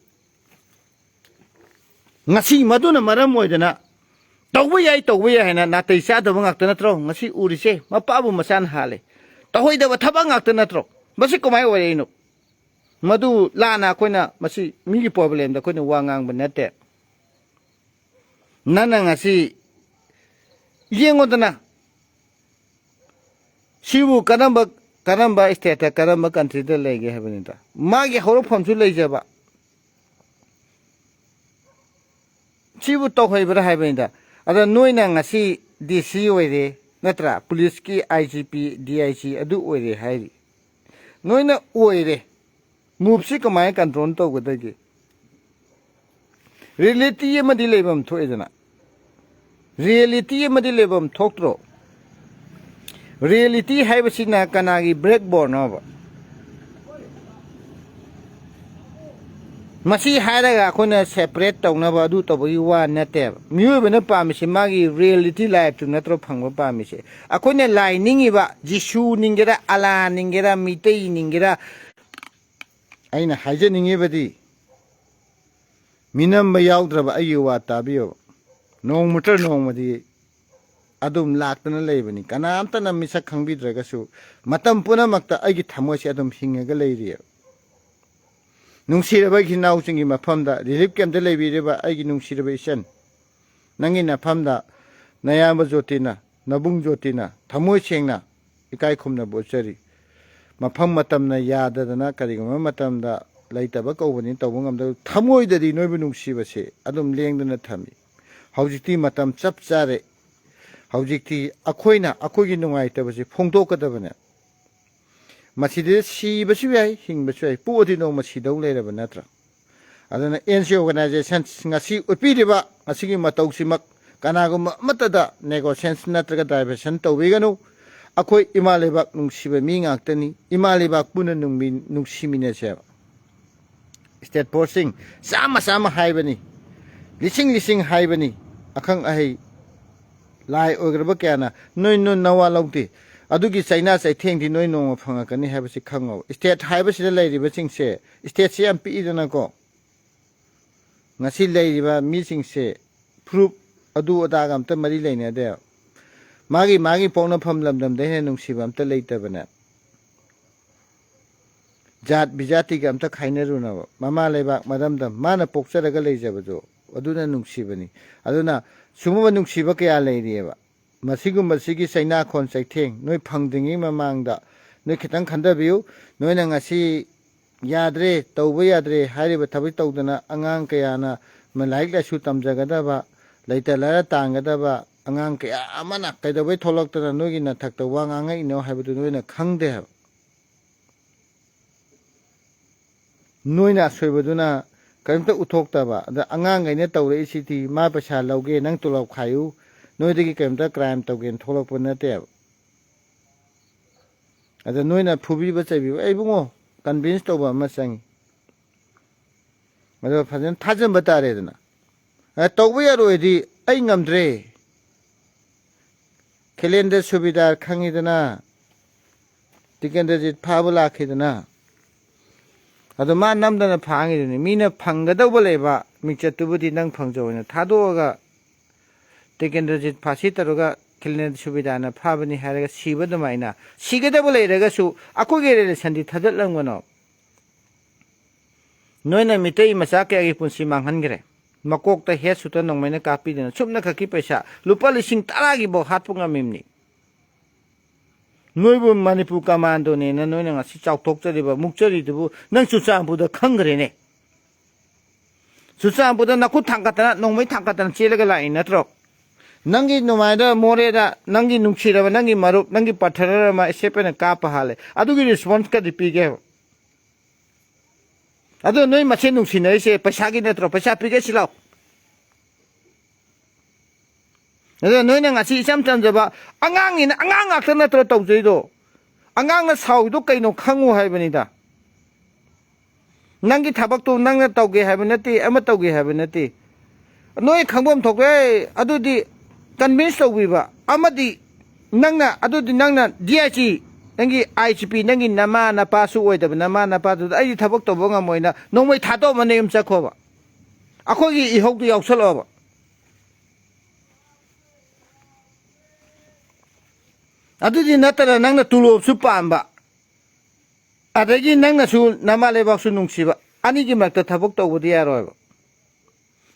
ꯉꯁꯤ ꯃꯗꯨꯅ ꯃꯔꯝ ꯑꯣꯏꯗꯅ ꯇꯧꯕ ꯌꯥꯏ, ꯇꯧꯕ ꯌꯥꯏ ꯍꯥꯏꯅ ꯅꯥꯇꯩ ꯆꯥꯗꯕ ꯉꯥꯛꯇ ꯅꯠꯇ꯭ꯔꯣ ꯉꯁꯤ ꯎꯔꯤꯁꯦ? ꯃꯄꯥꯕꯨ ꯃꯆꯥꯅ ꯍꯥꯜꯂꯦ꯫ ꯇꯧꯍꯩꯗꯕ ꯊꯕꯛ ꯉꯥꯛꯇ ꯅꯠꯇ꯭ꯔꯣ? ꯃꯁꯤ ꯀꯃꯥꯏꯅ ꯑꯣꯏꯔꯛꯏꯅꯣ? ꯃꯗꯨ ꯂꯥꯟꯅ ꯑꯩꯈꯣꯏꯅ ꯃꯁꯤ ꯃꯤꯒꯤ problemꯗ ꯑꯩꯈꯣꯏꯅ ꯋꯥ ꯉꯥꯡꯕ ꯅꯠꯇꯦ꯫ ꯅꯪꯅ ꯉꯁꯤ ꯌꯦꯡꯉꯣꯗꯅ, ꯁꯤꯕꯨ ꯀꯔꯝꯕ, ꯀꯔꯝꯕ stateꯇ, ꯀꯔꯝꯕ countryꯗ ꯂꯩꯒꯦ ꯍꯥꯏꯕꯅꯤꯗ꯫ ꯃꯥꯒꯤ ꯍꯧꯔꯛꯐꯝꯁꯨ ꯂꯩꯖꯕ, ꯁꯤꯕꯨ ꯇꯧꯍꯩꯕ꯭ꯔꯥ ꯍꯥꯏꯕꯅꯤꯗ꯫ ꯑꯗ ꯅꯣꯏꯅ ꯉꯁꯤ ꯗꯤ ꯁꯤ ꯑꯣꯏꯔꯦ, ꯅꯠꯇ꯭ꯔꯥ? ꯄꯨꯂꯤꯁꯀꯤ ꯑꯥꯏ G P, D I G ꯑꯗꯨ ꯑꯣꯏꯔꯦ ꯍꯥꯏꯔꯤ꯫ ꯅꯣꯏꯅ ꯑꯣꯏꯔꯦ, ꯃꯨꯚꯁꯤ ꯀꯃꯥꯏꯅ ꯀꯟꯇ꯭ꯔꯣꯜ ꯇꯧꯒꯗꯒꯦ? ꯔꯤꯌꯦꯂꯤꯇꯤ ꯑꯃꯗꯤ ꯂꯩꯐꯝ ꯊꯣꯛꯑꯦꯗꯅ꯫ ꯔꯤꯌꯦꯂꯤꯇꯤ ꯑꯃꯗꯤ ꯂꯩꯐꯝ ꯊꯣꯛꯇ꯭ꯔꯣ? ꯔꯤꯌꯦꯂꯤꯇꯤ ꯍꯥꯏꯕꯁꯤꯅ ꯀꯅꯥꯒꯤ ꯕꯦꯛꯕꯣꯟꯅꯣꯕ? ꯃꯁꯤ ꯍꯥꯏꯔꯒ ꯑꯩꯈꯣꯏꯅ ꯁꯦꯄꯔꯦꯠ ꯇꯧꯅꯕ, ꯑꯗꯨ ꯇꯧꯕꯒꯤ ꯋꯥ ꯅꯠꯇꯦꯕ꯫ ꯃꯤꯑꯣꯏꯕꯅ ꯄꯥꯝꯃꯤꯁꯦ ꯃꯥꯒꯤ ꯔꯤꯌꯦꯂꯤꯇꯤ ꯂꯥꯏꯐꯇꯨ ꯅꯠꯇ꯭ꯔꯣ ꯐꯪꯕ ꯄꯥꯝꯃꯤꯁꯦ? ꯑꯩꯈꯣꯏꯅ ꯂꯥꯏ ꯅꯤꯡꯉꯤꯕ, ꯖꯤꯁꯨ ꯅꯤꯡꯒꯦꯔꯥ, ꯑꯂꯥ ꯅꯤꯡꯒꯦꯔꯥ, ꯃꯤꯇꯩ ꯅꯤꯡꯒꯦꯔꯥ, ꯑꯩꯅ ꯍꯥꯏꯖꯅꯤꯡꯉꯤꯕꯗꯤ, ꯃꯤꯅꯝꯕ ꯌꯥꯎꯗ꯭ꯔꯕ ꯑꯩꯒꯤ ꯋꯥ ꯇꯥꯕꯤꯌꯣ꯫ ꯅꯣꯡꯃꯇ ꯅꯣꯡꯃꯗꯤ ꯑꯗꯨꯝ ꯂꯥꯛꯇꯅ ꯂꯩꯕꯅꯤ꯫ ꯀꯅꯥꯝꯇꯅ ꯃꯤꯁꯛ ꯈꯪꯕꯤꯗ꯭ꯔꯒꯁꯨ, ꯃꯇꯝ ꯄꯨꯝꯅꯃꯛꯇ ꯑꯩꯒꯤ ꯊꯃꯣꯏꯁꯦ ꯑꯗꯨꯝ ꯍꯤꯡꯉꯒ ꯂꯩꯔꯤꯑꯕ꯫ ꯅꯨꯡꯁꯤꯔꯕ ꯏꯆꯤꯟ ꯏꯅꯥꯎꯁꯤꯡꯒꯤ ꯃꯐꯝꯗ, ꯔꯤꯂꯤꯐ ꯀꯦꯝꯞꯇ ꯂꯩꯕꯤꯔꯤꯕ ꯑꯩꯒꯤ ꯅꯨꯡꯁꯤꯔꯕ ꯏꯆꯟ, ꯅꯪꯒꯤ ꯅꯐꯝꯗ ꯅꯌꯥꯝꯕ ꯖꯣꯇꯤꯅ, ꯅꯕꯨꯡ ꯖꯣꯇꯤꯅ ꯊꯃꯣꯏ ꯁꯦꯡꯅ ꯏꯀꯥꯏ ꯈꯨꯝꯅꯕ ꯎꯠꯆꯔꯤ꯫ ꯃꯐꯝ ꯃꯇꯝꯅ ꯌꯥꯗꯗꯅ ꯀꯔꯤꯒꯨꯝꯕ ꯃꯇꯝꯗ ꯂꯩꯇꯕ ꯀꯧꯕꯅꯤ, ꯇꯧꯕ ꯉꯝꯗꯕ, ꯊꯃꯣꯏꯗꯗꯤ ꯅꯣꯏꯕꯨ ꯅꯨꯡꯁꯤꯕꯁꯦ ꯑꯗꯨꯝ ꯂꯦꯡꯗꯅ ꯊꯝꯃꯤ꯫ ꯍꯧꯖꯤꯛꯇꯤ ꯃꯇꯝ ꯆꯞ ꯆꯥꯔꯦ꯫ ꯍꯧꯖꯤꯛꯇꯤ ꯑꯩꯈꯣꯏꯅ ꯑꯩꯈꯣꯏꯒꯤ ꯅꯨꯡꯉꯥꯏꯇꯕꯁꯦ ꯐꯣꯡꯗꯣꯛꯀꯗꯕꯅꯦ꯫ ꯃꯁꯤꯗ ꯁꯤꯕꯁꯨ ꯌꯥꯏ, ꯍꯤꯡꯕꯁꯨ ꯌꯥꯏ, ꯄꯣꯛꯑꯗꯤ ꯅꯣꯡꯃ ꯁꯤꯗꯧ ꯂꯩꯔꯕ ꯅꯠꯇ꯭ꯔꯥ? ꯑꯗꯨꯅ ꯑꯦꯟ ꯖꯤ ꯑꯣ ꯑꯣꯔꯒꯅꯥꯏꯖꯦꯁꯟ ꯉꯁꯤ ꯎꯠꯄꯤꯔꯤꯕ ꯉꯁꯤꯒꯤ ꯃꯇꯧꯁꯤꯃꯛ ꯀꯅꯥꯒꯨꯝꯕ ꯑꯃꯠꯇꯗ ꯅꯦꯒꯣꯁꯤꯌꯦꯁꯟ ꯅꯠꯇ꯭ꯔꯒ ꯗꯥꯏꯚꯔꯁꯟ ꯇꯧꯕꯤꯒꯅꯨ꯫ ꯑꯩꯈꯣꯏ ꯏꯃꯥ ꯂꯩꯕꯥꯛ ꯅꯨꯡꯁꯤꯕ ꯃꯤ ꯉꯥꯛꯇꯅꯤ꯫ ꯏꯃꯥ ꯂꯩꯕꯥꯛ ꯄꯨꯟꯅ ꯅꯨꯡꯃꯤ-, ꯅꯨꯡꯁꯤꯃꯤꯟꯅꯁꯦꯕ꯫ ꯁ꯭ꯇꯦꯠ ꯐꯣꯔꯁꯁꯤꯡ ꯆꯥꯝꯃ ꯆꯥꯝꯃ ꯍꯥꯏꯕꯅꯤ, ꯂꯤꯁꯤꯡ ꯂꯤꯁꯤꯡ ꯍꯥꯏꯕꯅꯤ, ꯑꯈꯪ ꯑꯍꯩ ꯂꯥꯏ ꯑꯣꯏꯈ꯭ꯔꯕ ꯀꯌꯥꯅ ꯅꯣꯏ, ꯅꯣꯏ ꯅꯋꯥ ꯂꯧꯗꯦ꯫ ꯑꯗꯨꯒꯤ ꯆꯩꯅꯥ ꯆꯩꯊꯦꯡꯗꯤ ꯅꯣꯏ ꯅꯣꯡꯃ ꯐꯪꯉꯛꯀꯅꯤ ꯍꯥꯏꯕꯁꯤ ꯈꯪꯉꯣ꯫ ꯁ꯭ꯇꯦꯠ ꯍꯥꯏꯕꯁꯤꯗ ꯂꯩꯔꯤꯕꯁꯤꯡꯁꯦ, ꯁ꯭ꯇꯦꯠꯁꯤ ꯌꯥꯝ ꯄꯤꯛꯏꯗꯅꯀꯣ꯫ ꯉꯁꯤ ꯂꯩꯔꯤꯕ ꯃꯤꯁꯤꯡꯁꯦ ꯐꯨꯔꯨꯞ ꯑꯗꯨ ꯑꯗꯥꯒ ꯑꯝꯇ ꯃꯔꯤ ꯂꯩꯅꯗꯦꯕ꯫ ꯃꯥꯒꯤ, ꯃꯥꯒꯤ ꯄꯣꯛꯅꯐꯝ ꯂꯝꯗꯝꯗ ꯍꯦꯟꯅ ꯅꯨꯡꯁꯤꯕ ꯑꯝꯇ ꯂꯩꯇꯕꯅꯦ꯫ ꯖꯥꯠ ꯕꯤꯖꯥꯇꯤꯒ ꯑꯝꯇ ꯈꯥꯏꯅꯔꯨꯅꯕ꯫ ꯃꯃꯥ ꯂꯩꯕꯥꯛ ꯃꯔꯝꯗꯝ, ꯃꯥꯅ ꯄꯣꯛꯆꯔꯒ ꯂꯩꯖꯕꯗꯣ, ꯑꯗꯨꯅ ꯅꯨꯡꯁꯤꯕꯅꯤ꯫ ꯑꯗꯨꯅ ꯁꯨꯒꯨꯝꯕ ꯅꯨꯡꯁꯤꯕ ꯀꯌꯥ ꯂꯩꯔꯤꯑꯕ꯫ ꯃꯁꯤꯒꯨꯝꯕꯁꯤꯒꯤ ꯆꯩꯅꯥꯈꯣꯟ ꯆꯩꯊꯦꯡ ꯅꯣꯏ ꯐꯪꯗ꯭ꯔꯤꯉꯩ ꯃꯃꯥꯡꯗ ꯅꯣꯏ ꯈꯤꯇꯪ ꯈꯟꯊꯕꯤꯌꯨ꯫ ꯅꯣꯏꯅ ꯉꯁꯤ ꯌꯥꯗ꯭ꯔꯦ, ꯇꯧꯕ ꯌꯥꯗ꯭ꯔꯦ ꯍꯥꯏꯔꯤꯕ ꯊꯕꯛ ꯇꯧꯗꯅ ꯑꯉꯥꯡ ꯀꯌꯥꯅ ꯂꯥꯏꯔꯤꯛ ꯂꯥꯏꯁꯨ ꯇꯝꯖꯒꯗꯕ, ꯂꯩꯇ ꯂꯥꯏꯔ ꯇꯥꯟꯒꯗꯕ ꯑꯉꯥꯡ ꯀꯌꯥ ꯑꯃꯅ ꯀꯩꯗꯧꯕꯩ ꯊꯣꯛꯂꯛꯇꯅ ꯅꯣꯏꯒꯤ ꯅꯊꯛꯇ ꯋꯥ ꯉꯥꯡꯉꯛꯏꯅꯣ ꯍꯥꯏꯕꯗꯨ ꯅꯣꯏꯅ ꯈꯪꯗꯦ ꯍꯥꯏꯕ꯫ ꯅꯣꯏꯅ ꯑꯁꯣꯏꯕꯗꯨꯅ ꯀꯔꯤꯝꯇ ꯎꯠꯊꯣꯛꯇꯕ꯫ ꯑꯗ ꯑꯉꯥꯡꯈꯩꯅ ꯇꯧꯔꯛꯏꯁꯤꯗꯤ, "ꯃꯥ ꯄꯩꯁꯥ ꯂꯧꯒꯦ, ꯅꯪ ꯇꯣꯂꯣꯞ ꯈꯥꯏꯌꯨ, ꯅꯣꯏꯗꯒꯤ ꯀꯔꯤꯝꯇ ꯀ꯭ꯔꯥꯏꯝ ꯇꯧꯒꯦꯅ ꯊꯣꯛꯂꯛꯄ ꯅꯠꯇꯦꯕ"꯫ ꯑꯗ ꯅꯣꯏꯅ ꯐꯨꯕꯤꯕ ꯆꯩꯕꯤꯕ, ꯑꯩ ꯏꯕꯨꯡꯉꯣ, ꯀꯟꯚꯤꯟꯁ ꯇꯧꯕ ꯑꯃ ꯆꯪꯉꯤ꯫ ꯑꯗꯨꯒ ꯐꯖꯅ ꯊꯥꯖꯤꯟꯕ ꯇꯥꯔꯦꯗꯅ꯫ ꯑ, ꯇꯧꯕ ꯌꯥꯔꯣꯏꯗꯤ ꯑꯩ ꯉꯝꯗ꯭ꯔꯦ꯫ ꯈꯤꯂꯦꯟꯗ꯭ꯔ ꯁꯨꯕꯤꯗꯥꯔ ꯈꯪꯉꯤꯗꯅ, ꯇꯤꯀꯦꯟꯗ꯭ꯔꯖꯤꯠ ꯐꯥꯕ ꯂꯥꯛꯈꯤꯗꯅ꯫ ꯑꯗꯣ ꯃꯥ ꯅꯝꯗꯅ ꯐꯥꯡꯉꯤꯗꯨꯅꯤ꯫ ꯃꯤꯅ ꯐꯪꯒꯗꯧꯕ ꯂꯩꯕ ꯃꯤꯡꯆꯠꯇꯨꯕꯨꯗꯤ ꯅꯪ ꯐꯪꯖꯧꯅ ꯊꯥꯗꯣꯛꯑꯒ, ꯇꯤꯀꯦꯟꯗ꯭ꯔꯖꯤꯠ ꯐꯥꯁꯤ ꯇꯧꯔꯒ ꯈꯤꯂꯦꯟꯗ꯭ꯔ ꯁꯨꯕꯤꯗꯥꯔꯅ ꯐꯥꯕꯅꯤ ꯍꯥꯏꯔꯒ ꯁꯤꯕ ꯑꯗꯨꯃꯥꯏꯅ, ꯁꯤꯒꯗꯕ ꯂꯩꯔꯒꯁꯨ ꯑꯩꯈꯣꯏꯒꯤ ꯔꯤꯂꯦꯁꯟꯗꯤ ꯊꯗꯠꯂꯝꯒꯅꯣ꯫ ꯅꯣꯏꯅ ꯃꯤꯇꯩ ꯃꯆꯥ ꯀꯌꯥꯒꯤ ꯄꯨꯟꯁꯤ ꯃꯥꯡꯍꯟꯈ꯭ꯔꯦ꯫ ꯃꯀꯣꯛꯇ ꯍꯦꯠ ꯁꯨꯠꯇ ꯅꯣꯡꯃꯩꯅ ꯀꯥꯞꯄꯤꯗꯅ ꯁꯨꯞꯅ ꯈꯛꯀꯤ ꯄꯩꯁꯥ ꯂꯨꯄꯥ ꯂꯤꯁꯤꯡ ꯇꯔꯥꯒꯤꯐꯥꯎ ꯍꯥꯠꯄ ꯉꯝꯃꯤꯕꯅꯤ꯫ ꯅꯣꯏꯕꯨ ꯃꯅꯤꯄꯨꯔ ꯀꯃꯥꯟꯗꯣꯅꯦꯅ ꯅꯣꯏꯅ ꯉꯁꯤ ꯆꯥꯎꯊꯣꯛꯆꯔꯤꯕ, ꯃꯨꯛꯆꯔꯤꯗꯨꯕꯨ ꯅꯪ ꯆꯨꯔꯆꯥꯟꯄꯨꯔꯗ ꯈꯪꯈ꯭ꯔꯦꯅꯦ꯫ ꯆꯨꯔꯆꯥꯟꯄꯨꯔꯗ ꯅꯈꯨꯠ ꯊꯥꯡꯒꯠꯇꯅ, ꯅꯣꯡꯃꯩ ꯊꯥꯡꯒꯠꯇꯅ ꯆꯦꯜꯂꯒ ꯂꯥꯛꯏ ꯅꯠꯇ꯭ꯔꯣ? ꯅꯪꯒꯤ ꯅꯨꯡꯉꯥꯏꯗ ꯃꯣꯔꯦꯗ ꯅꯪꯒꯤ ꯅꯨꯡꯁꯤꯔꯕ, ꯅꯪꯒꯤ ꯃꯔꯨꯞ, ꯅꯪꯒꯤ ꯄꯥꯔꯠꯅꯔ ꯑꯃ ꯑꯦꯁ ꯑꯦꯐ ꯑꯥꯏꯅ ꯀꯥꯞꯄ ꯍꯥꯜꯂꯦ꯫ ꯑꯗꯨꯒꯤ ꯔꯦꯁꯄꯣꯟꯁ ꯀꯗꯤ ꯄꯤꯒꯦ ꯍꯥꯏꯕ? ꯑꯗꯣ ꯅꯣꯏ ꯃꯁꯦꯟ ꯅꯨꯡꯁꯤꯅꯔꯤꯁꯦ ꯄꯩꯁꯥꯒꯤ ꯅꯠꯇ꯭ꯔꯣ? ꯄꯩꯁꯥ ꯄꯤꯒꯦ ꯁꯤ ꯂꯥꯎ꯫ ꯑꯗꯣ ꯅꯣꯏꯅ ꯉꯁꯤ ꯏꯆꯝ ꯆꯝꯖꯕ ꯑꯉꯥꯡꯅꯤꯅ, ꯑꯉꯥꯡ ꯉꯥꯛꯇ ꯅꯠꯇ꯭ꯔꯣ ꯇꯧꯖꯩꯗꯣ? ꯑꯉꯥꯡꯅ ꯁꯥꯎꯔꯤꯗꯣ ꯀꯩꯅꯣ ꯈꯪꯉꯨ ꯍꯥꯏꯕꯅꯤꯗ꯫ ꯅꯪꯒꯤ ꯊꯕꯛꯇꯣ ꯅꯪꯅ ꯇꯧꯒꯦ ꯍꯥꯏꯕ ꯅꯠꯇꯦ, ꯑꯃ ꯇꯧꯒꯦ ꯍꯥꯏꯕ ꯅꯠꯇꯦ꯫ ꯅꯣꯏ ꯈꯪꯐꯝ ꯊꯣꯛꯄ, ꯑꯦ, ꯑꯗꯨꯗꯤ ꯀꯟꯚꯤꯟꯁ ꯇꯧꯕꯤꯕ꯫ ꯑꯃꯗꯤ ꯅꯪꯅ, ꯑꯗꯨꯗꯤ ꯅꯪꯅ ꯗꯤ ꯑꯥꯏ ꯖꯤ, ꯅꯪꯒꯤ ꯑꯥꯏ ꯖꯤ ꯄꯤ, ꯅꯪꯒꯤ ꯅꯃꯥ ꯅꯄꯥꯁꯨ ꯑꯣꯏꯗꯕ ꯅꯃꯥ ꯅꯄꯥꯗꯨꯗ ꯑꯩꯗꯤ ꯊꯕꯛ ꯇꯧꯕ ꯉꯝꯃꯣꯏꯅ ꯅꯣꯡꯃꯩ ꯊꯥꯗꯣꯛꯑꯝꯃ ꯅꯌꯨꯝ ꯆꯠꯈꯣꯕ꯫ ꯑꯩꯈꯣꯏꯒꯤ ꯏꯍꯧꯗꯨ ꯌꯥꯎꯁꯜꯂꯛꯑꯣꯕ꯫ ꯑꯗꯨꯗꯤ ꯅꯠꯇꯅ ꯅꯪꯅ ꯇꯨꯂꯣꯞꯁꯨ ꯄꯥꯝꯕ, ꯑꯗꯒꯤ ꯅꯪꯅꯁꯨ ꯅꯃꯥ ꯂꯩꯕꯥꯛꯁꯨ ꯅꯨꯡꯁꯤꯕ, ꯑꯅꯤꯒꯤ ꯃꯔꯛꯇ ꯊꯕꯛ ꯇꯧꯕꯗꯤ ꯌꯥꯔꯣꯏꯕ꯫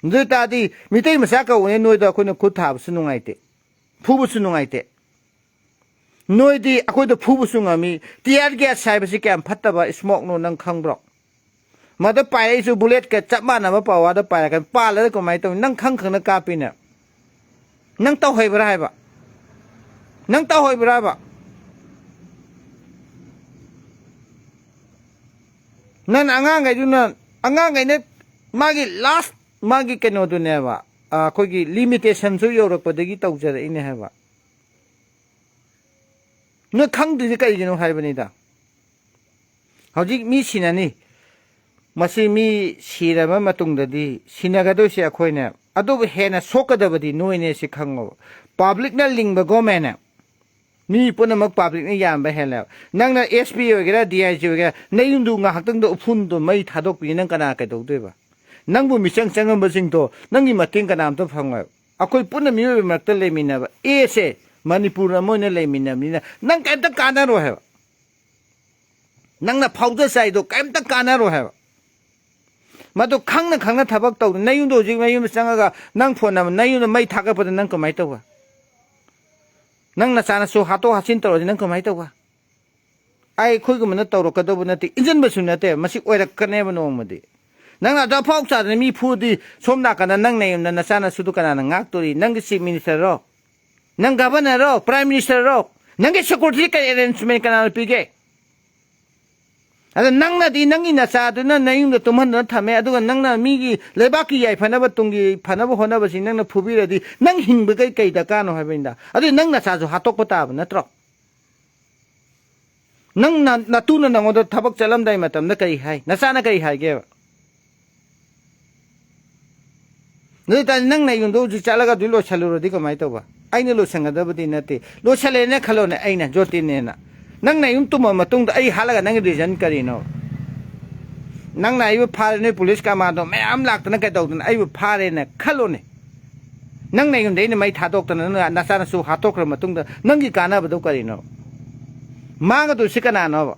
ꯑꯗꯨ ꯑꯣꯏ ꯇꯥꯔꯗꯤ ꯃꯤꯇꯩ ꯃꯆꯥ ꯀꯧꯕꯅꯦ, ꯅꯣꯏꯗ ꯑꯩꯈꯣꯏꯅ ꯈꯨꯠ ꯊꯥꯕꯁꯨ ꯅꯨꯡꯉꯥꯏꯇꯦ, ꯐꯨꯕꯁꯨ ꯅꯨꯡꯉꯥꯏꯇꯦ꯫ ꯅꯣꯏꯗꯤ ꯑꯩꯈꯣꯏꯗ ꯐꯨꯕꯁꯨ ꯉꯝꯃꯤ꯫ ꯇꯤꯌꯥꯔ ꯒ꯭ꯌꯥꯁ ꯍꯥꯏꯕꯁꯤ ꯀꯌꯥꯝ ꯐꯠꯇꯕ ꯏꯁꯃꯣꯛꯅꯣ ꯅꯪ ꯈꯪꯕ꯭ꯔꯣ? ꯃꯗ ꯄꯥꯏꯔꯛꯏꯁꯨ ꯕꯨꯂꯦꯠꯀ ꯆꯞ ꯃꯥꯟꯅꯕ ꯄꯋꯥꯔꯗ ꯄꯥꯏꯔꯛꯀꯅꯤ꯫ ꯄꯥꯜꯂꯒ ꯀꯃꯥꯏꯅ ꯇꯧꯅꯤ? ꯅꯪ ꯈꯪ ꯈꯪꯅ ꯀꯥꯞꯄꯤꯅꯦ꯫ ꯅꯪ ꯇꯧꯍꯩꯕ꯭ꯔꯥ ꯍꯥꯏꯕ? ꯅꯪ ꯇꯧꯍꯩꯕ꯭ꯔꯥ ꯍꯥꯏꯕ? ꯅꯪ ꯑꯉꯥꯡꯈꯩꯗꯨꯅ, ꯑꯉꯥꯡꯈꯩꯅ ꯃꯥꯒꯤ ꯂꯥꯁ, ꯃꯥꯒꯤ ꯀꯩꯅꯣꯗꯨꯅꯦꯕ, ꯑ, ꯑꯩꯈꯣꯏꯒꯤ ꯂꯤꯃꯤꯇꯦꯁꯟꯁꯨ ꯌꯧꯔꯛꯄꯗꯒꯤ ꯇꯧꯖꯔꯛꯏꯅꯦ ꯍꯥꯏꯕ꯫ ꯅꯣꯏ ꯈꯪꯗ꯭ꯔꯤꯁꯦ ꯀꯩꯒꯤꯅꯣ ꯍꯥꯏꯕꯅꯤꯗ꯫ ꯍꯧꯖꯤꯛ ꯃꯤ ꯁꯤꯅꯅꯤ꯫ ꯃꯁꯤ ꯃꯤ ꯁꯤꯔꯕ ꯃꯇꯨꯡꯗꯗꯤ ꯁꯤꯟꯅꯒꯗꯣꯏꯁꯦ ꯑꯩꯈꯣꯏꯅꯦ꯫ ꯑꯗꯨꯕꯨ ꯍꯦꯟꯅ ꯁꯣꯛꯀꯗꯕꯗꯤ ꯅꯣꯏꯅꯦ, ꯁꯤ ꯈꯪꯉꯣꯕ꯫ ꯄꯕ꯭ꯂꯤꯛꯅ ꯂꯤꯡꯕ ꯒꯣꯃꯦꯟꯅꯦ꯫ ꯃꯤ ꯄꯨꯝꯅꯃꯛ ꯄꯕ꯭ꯂꯤꯛꯅ ꯌꯥꯝꯕ ꯍꯦꯜꯂꯦꯕ꯫ ꯅꯪꯅ ꯑꯦꯁ ꯄꯤ ꯑꯣꯏꯒꯦꯔꯥ, ꯗꯤ ꯑꯥꯏ ꯖꯤ ꯑꯣꯏꯒꯦꯔꯥ, ꯅꯌꯨꯝꯗꯨ ꯉꯥꯏꯍꯥꯛꯇꯪꯗ ꯎꯐꯨꯟꯗꯣ ꯃꯩ ꯊꯥꯗꯣꯛꯄꯤ, ꯅꯪ ꯀꯅꯥ ꯀꯩꯗꯧꯗꯣꯏꯕ? ꯅꯪꯕꯨ ꯃꯤꯆꯪ ꯆꯪꯉꯝꯕꯁꯤꯡꯗꯣ ꯅꯪꯒꯤ ꯃꯇꯦꯡ ꯀꯅꯥꯝꯇ ꯐꯪꯉꯣꯏꯕ꯫ ꯑꯩꯈꯣꯏ ꯄꯨꯟꯅ ꯃꯤꯑꯣꯏꯕ ꯃꯔꯛꯇ ꯂꯩꯃꯤꯟꯅꯕ, ꯑꯦꯁꯦ ꯃꯅꯤꯄꯨꯔ ꯑꯃ ꯑꯣꯏꯅ ꯂꯩꯃꯤꯟꯅꯕꯅꯤꯅ ꯅꯪ ꯀꯩꯝꯇ ꯀꯥꯟꯅꯔꯣꯏ ꯍꯥꯏꯕ꯫ ꯅꯪꯅ ꯐꯥꯎꯖ ꯆꯥꯏꯗꯣ ꯀꯩꯝꯇ ꯀꯥꯟꯅꯔꯣꯏ ꯍꯥꯏꯕ꯫ ꯃꯗꯨ ꯈꯪꯅ ꯈꯪꯅ ꯊꯕꯛ ꯇꯧꯗ꯫ ꯅꯌꯨꯝꯗ ꯍꯧꯖꯤꯛ ꯅꯌꯨꯝꯗ ꯆꯪꯉꯒ ꯅꯪ ꯐꯣꯟ ꯅꯝꯕꯔ, ꯅꯌꯨꯝꯗ ꯃꯩ ꯊꯥꯒꯠꯄꯗ ꯅꯪ ꯀꯃꯥꯏꯅ ꯇꯧꯕ? ꯅꯪ ꯅꯆꯥꯅꯁꯨ ꯍꯥꯠꯇꯣꯛ ꯍꯥꯠꯆꯤꯟ ꯇꯧꯔꯗꯤ ꯅꯪ ꯀꯃꯥꯏꯅ ꯇꯧꯕ? ꯑꯩ ꯑꯩꯈꯣꯏꯒꯨꯝꯕꯅ ꯇꯧꯔꯛꯀꯗꯧꯕ ꯅꯠꯇꯦ, ꯏꯟꯖꯟꯕꯁꯨ ꯅꯠꯇꯦ, ꯃꯁꯤ ꯑꯣꯏꯔꯛꯀꯅꯦꯕ ꯅꯣꯡꯃꯗꯤ꯫ ꯅꯪꯅ ꯑꯗꯨ ꯑꯐꯥꯎ ꯆꯥꯗꯅ ꯃꯤ ꯐꯨꯗꯤ ꯁꯣꯝ ꯅꯥꯀꯟꯗ ꯅꯪ ꯅꯌꯨꯝꯗ ꯅꯆꯥꯅꯁꯨꯗꯨ ꯀꯅꯥꯅ ꯉꯥꯛꯇꯣꯔꯤ? ꯅꯪꯒꯤ ꯆꯤꯐ ꯃꯤꯅꯤꯁꯇꯔꯔꯣ? ꯅꯪ ꯒꯚꯔꯅꯔꯔꯣ? ꯄ꯭ꯔꯥꯏꯝ ꯃꯤꯅꯤꯁꯇꯔꯔꯣ? ꯅꯪꯒꯤ ꯁꯦꯀ꯭ꯌꯨꯔꯤꯇꯤ ꯀꯔꯤ ꯑꯦꯔꯦꯟꯖꯃꯦꯟ ꯀꯅꯥꯅ ꯄꯤꯒꯦ? ꯑꯗ ꯅꯪꯅꯗꯤ ꯅꯪꯒꯤ ꯅꯆꯥꯗꯨꯅ ꯅꯌꯨꯝꯗ ꯇꯨꯝꯍꯟꯗꯨꯅ ꯊꯝꯃꯦ, ꯑꯗꯨꯒ ꯅꯪꯅ ꯃꯤꯒꯤ ꯂꯩꯕꯥꯛꯀꯤ ꯌꯥꯏꯐꯅꯕ, ꯇꯨꯡꯒꯤ ꯐꯅꯕ ꯍꯣꯠꯅꯕꯁꯤ ꯅꯪꯅ ꯐꯨꯕꯤꯔꯗꯤ ꯅꯪ ꯍꯤꯡꯕꯒꯩ ꯀꯩ ꯗꯔꯀꯥꯔꯅꯣ ꯍꯥꯏꯕꯅꯤꯗ꯫ ꯑꯗꯨꯗꯤ ꯅꯪ ꯅꯆꯥꯁꯨ ꯍꯥꯠꯇꯣꯛꯄ ꯇꯥꯕ ꯅꯠꯇ꯭ꯔꯣ? ꯅꯪ ꯅ-, ꯅꯇꯨꯅ ꯅꯪꯉꯣꯟꯗ ꯊꯕꯛ ꯆꯠꯂꯝꯗꯥꯏ ꯃꯇꯝꯗ ꯀꯔꯤ ꯍꯥꯏ? ꯅꯆꯥꯅ ꯀꯔꯤ ꯍꯥꯏꯒꯦꯕ? ꯑꯗꯨ ꯑꯣꯏ ꯇꯥꯔꯗꯤ ꯅꯪ ꯅꯌꯨꯝꯗꯣ ꯍꯧꯖꯤꯛ ꯆꯠꯂꯒ ꯑꯗꯨ ꯂꯣꯏꯁꯜꯂꯨꯔꯗꯤ ꯀꯃꯥꯏꯅ ꯇꯧꯕ? ꯑꯩꯅ ꯂꯣꯏꯁꯟꯒꯗꯕꯗꯤ ꯅꯠꯇꯦ꯫ ꯂꯣꯏꯁꯜꯂꯦꯅ ꯈꯜꯂꯣꯅꯦ, ꯑꯩꯅ ꯖꯣꯇꯤꯟꯅꯦꯅ꯫ ꯅꯪ ꯅꯌꯨꯝ ꯇꯨꯝꯃ ꯃꯇꯨꯡꯗ ꯑꯩ ꯍꯥꯠꯂꯒ ꯅꯪꯒꯤ ꯔꯤꯖꯟ ꯀꯔꯤꯅꯣ? ꯅꯪꯅ ꯑꯩꯕꯨ ꯐꯥꯔꯦ, ꯅꯣꯏ ꯄꯨꯂꯤꯁ ꯀꯃꯥꯟꯗꯣ ꯃꯌꯥꯝ ꯂꯥꯛꯇꯅ ꯀꯩꯗꯧꯗꯅ ꯑꯩꯕꯨ ꯐꯥꯔꯦꯅ ꯈꯜꯂꯣꯅꯦ꯫ ꯅꯪ ꯅꯌꯨꯝꯗ ꯑꯩꯅ ꯃꯩ ꯊꯥꯗꯣꯛꯇꯅ ꯅꯪ ꯅꯆꯥꯅꯁꯨ ꯍꯥꯠꯇꯣꯛꯈ꯭ꯔ ꯃꯇꯨꯡꯗ ꯅꯪꯒꯤ ꯀꯥꯟꯅꯕꯗꯣ ꯀꯔꯤꯅꯣ? ꯃꯥꯡꯒꯗꯣꯏꯁꯤ ꯀꯅꯥꯅꯣꯕ?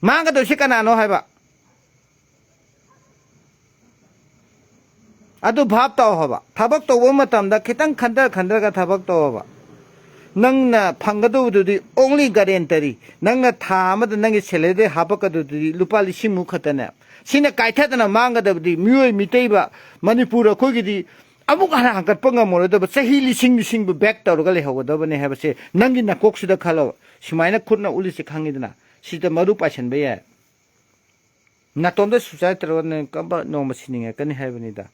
ꯃꯥꯡꯒꯗꯣꯏꯁꯤ ꯀꯅꯥꯅꯣ ꯍꯥꯏꯕ? ꯑꯗꯨ ꯚꯥꯞ ꯇꯧ ꯍꯥꯏꯕ꯫ ꯊꯕꯛ ꯇꯧꯕ ꯃꯇꯝꯗ ꯈꯤꯇꯪ ꯈꯟꯊ ꯈꯟꯊꯔꯒ ꯊꯕꯛ ꯇꯧꯑꯣꯕ꯫ ꯅꯪꯅ ꯐꯪꯒꯗꯧꯕꯗꯨꯗꯤ only ꯒꯥꯔꯦꯟꯇꯔꯤ, ꯅꯪꯅ ꯊꯥ ꯑꯃꯗ ꯅꯪꯒꯤ ꯁꯦꯂꯔꯤꯗꯩ ꯍꯥꯞꯄꯛꯀꯗꯧꯗꯨꯗꯤ ꯂꯨꯄꯥ ꯂꯤꯁꯤꯡꯃꯨꯛ ꯈꯛꯇꯅꯦ꯫ ꯁꯤꯅ ꯀꯥꯏꯊꯗꯅ ꯃꯥꯡꯒꯗꯕꯗꯤ ꯃꯤꯑꯣꯏ ꯃꯤꯇꯩꯕ ꯃꯅꯤꯄꯨꯔ ꯑꯩꯈꯣꯏꯒꯤꯗꯤ ꯑꯃꯨꯛ ꯍꯟꯅ ꯍꯥꯡꯀꯠꯄ ꯉꯝꯃꯔꯣꯏꯗꯕ, ꯆꯍꯤ ꯂꯤꯁꯤꯡ ꯂꯤꯁꯤꯡꯕꯨ ꯕꯦꯛ ꯇꯧꯔꯒ ꯂꯩꯍꯧꯒꯗꯕꯅꯦ ꯍꯥꯏꯕꯁꯦ ꯅꯪꯒꯤ ꯅꯀꯣꯛꯁꯤꯗ ꯈꯜꯂꯣ꯫ ꯁꯨꯃꯥꯏꯅ ꯈꯨꯠꯅ ꯎꯠꯂꯤꯁꯦ ꯈꯪꯉꯤꯗꯅ, ꯁꯤꯗ ꯃꯔꯨ ꯄꯥꯏꯁꯟꯕ ꯌꯥꯏ꯫ ꯅꯥꯇꯣꯝꯗ ꯁꯨꯁꯥꯏꯠ ꯇꯧꯔꯒ ꯅꯪ ꯀꯔꯝꯕ ꯅꯣꯡꯃ ꯁꯤꯅꯤꯡꯉꯛꯀꯅꯤ ꯍꯥꯏꯕꯅꯤꯗ꯫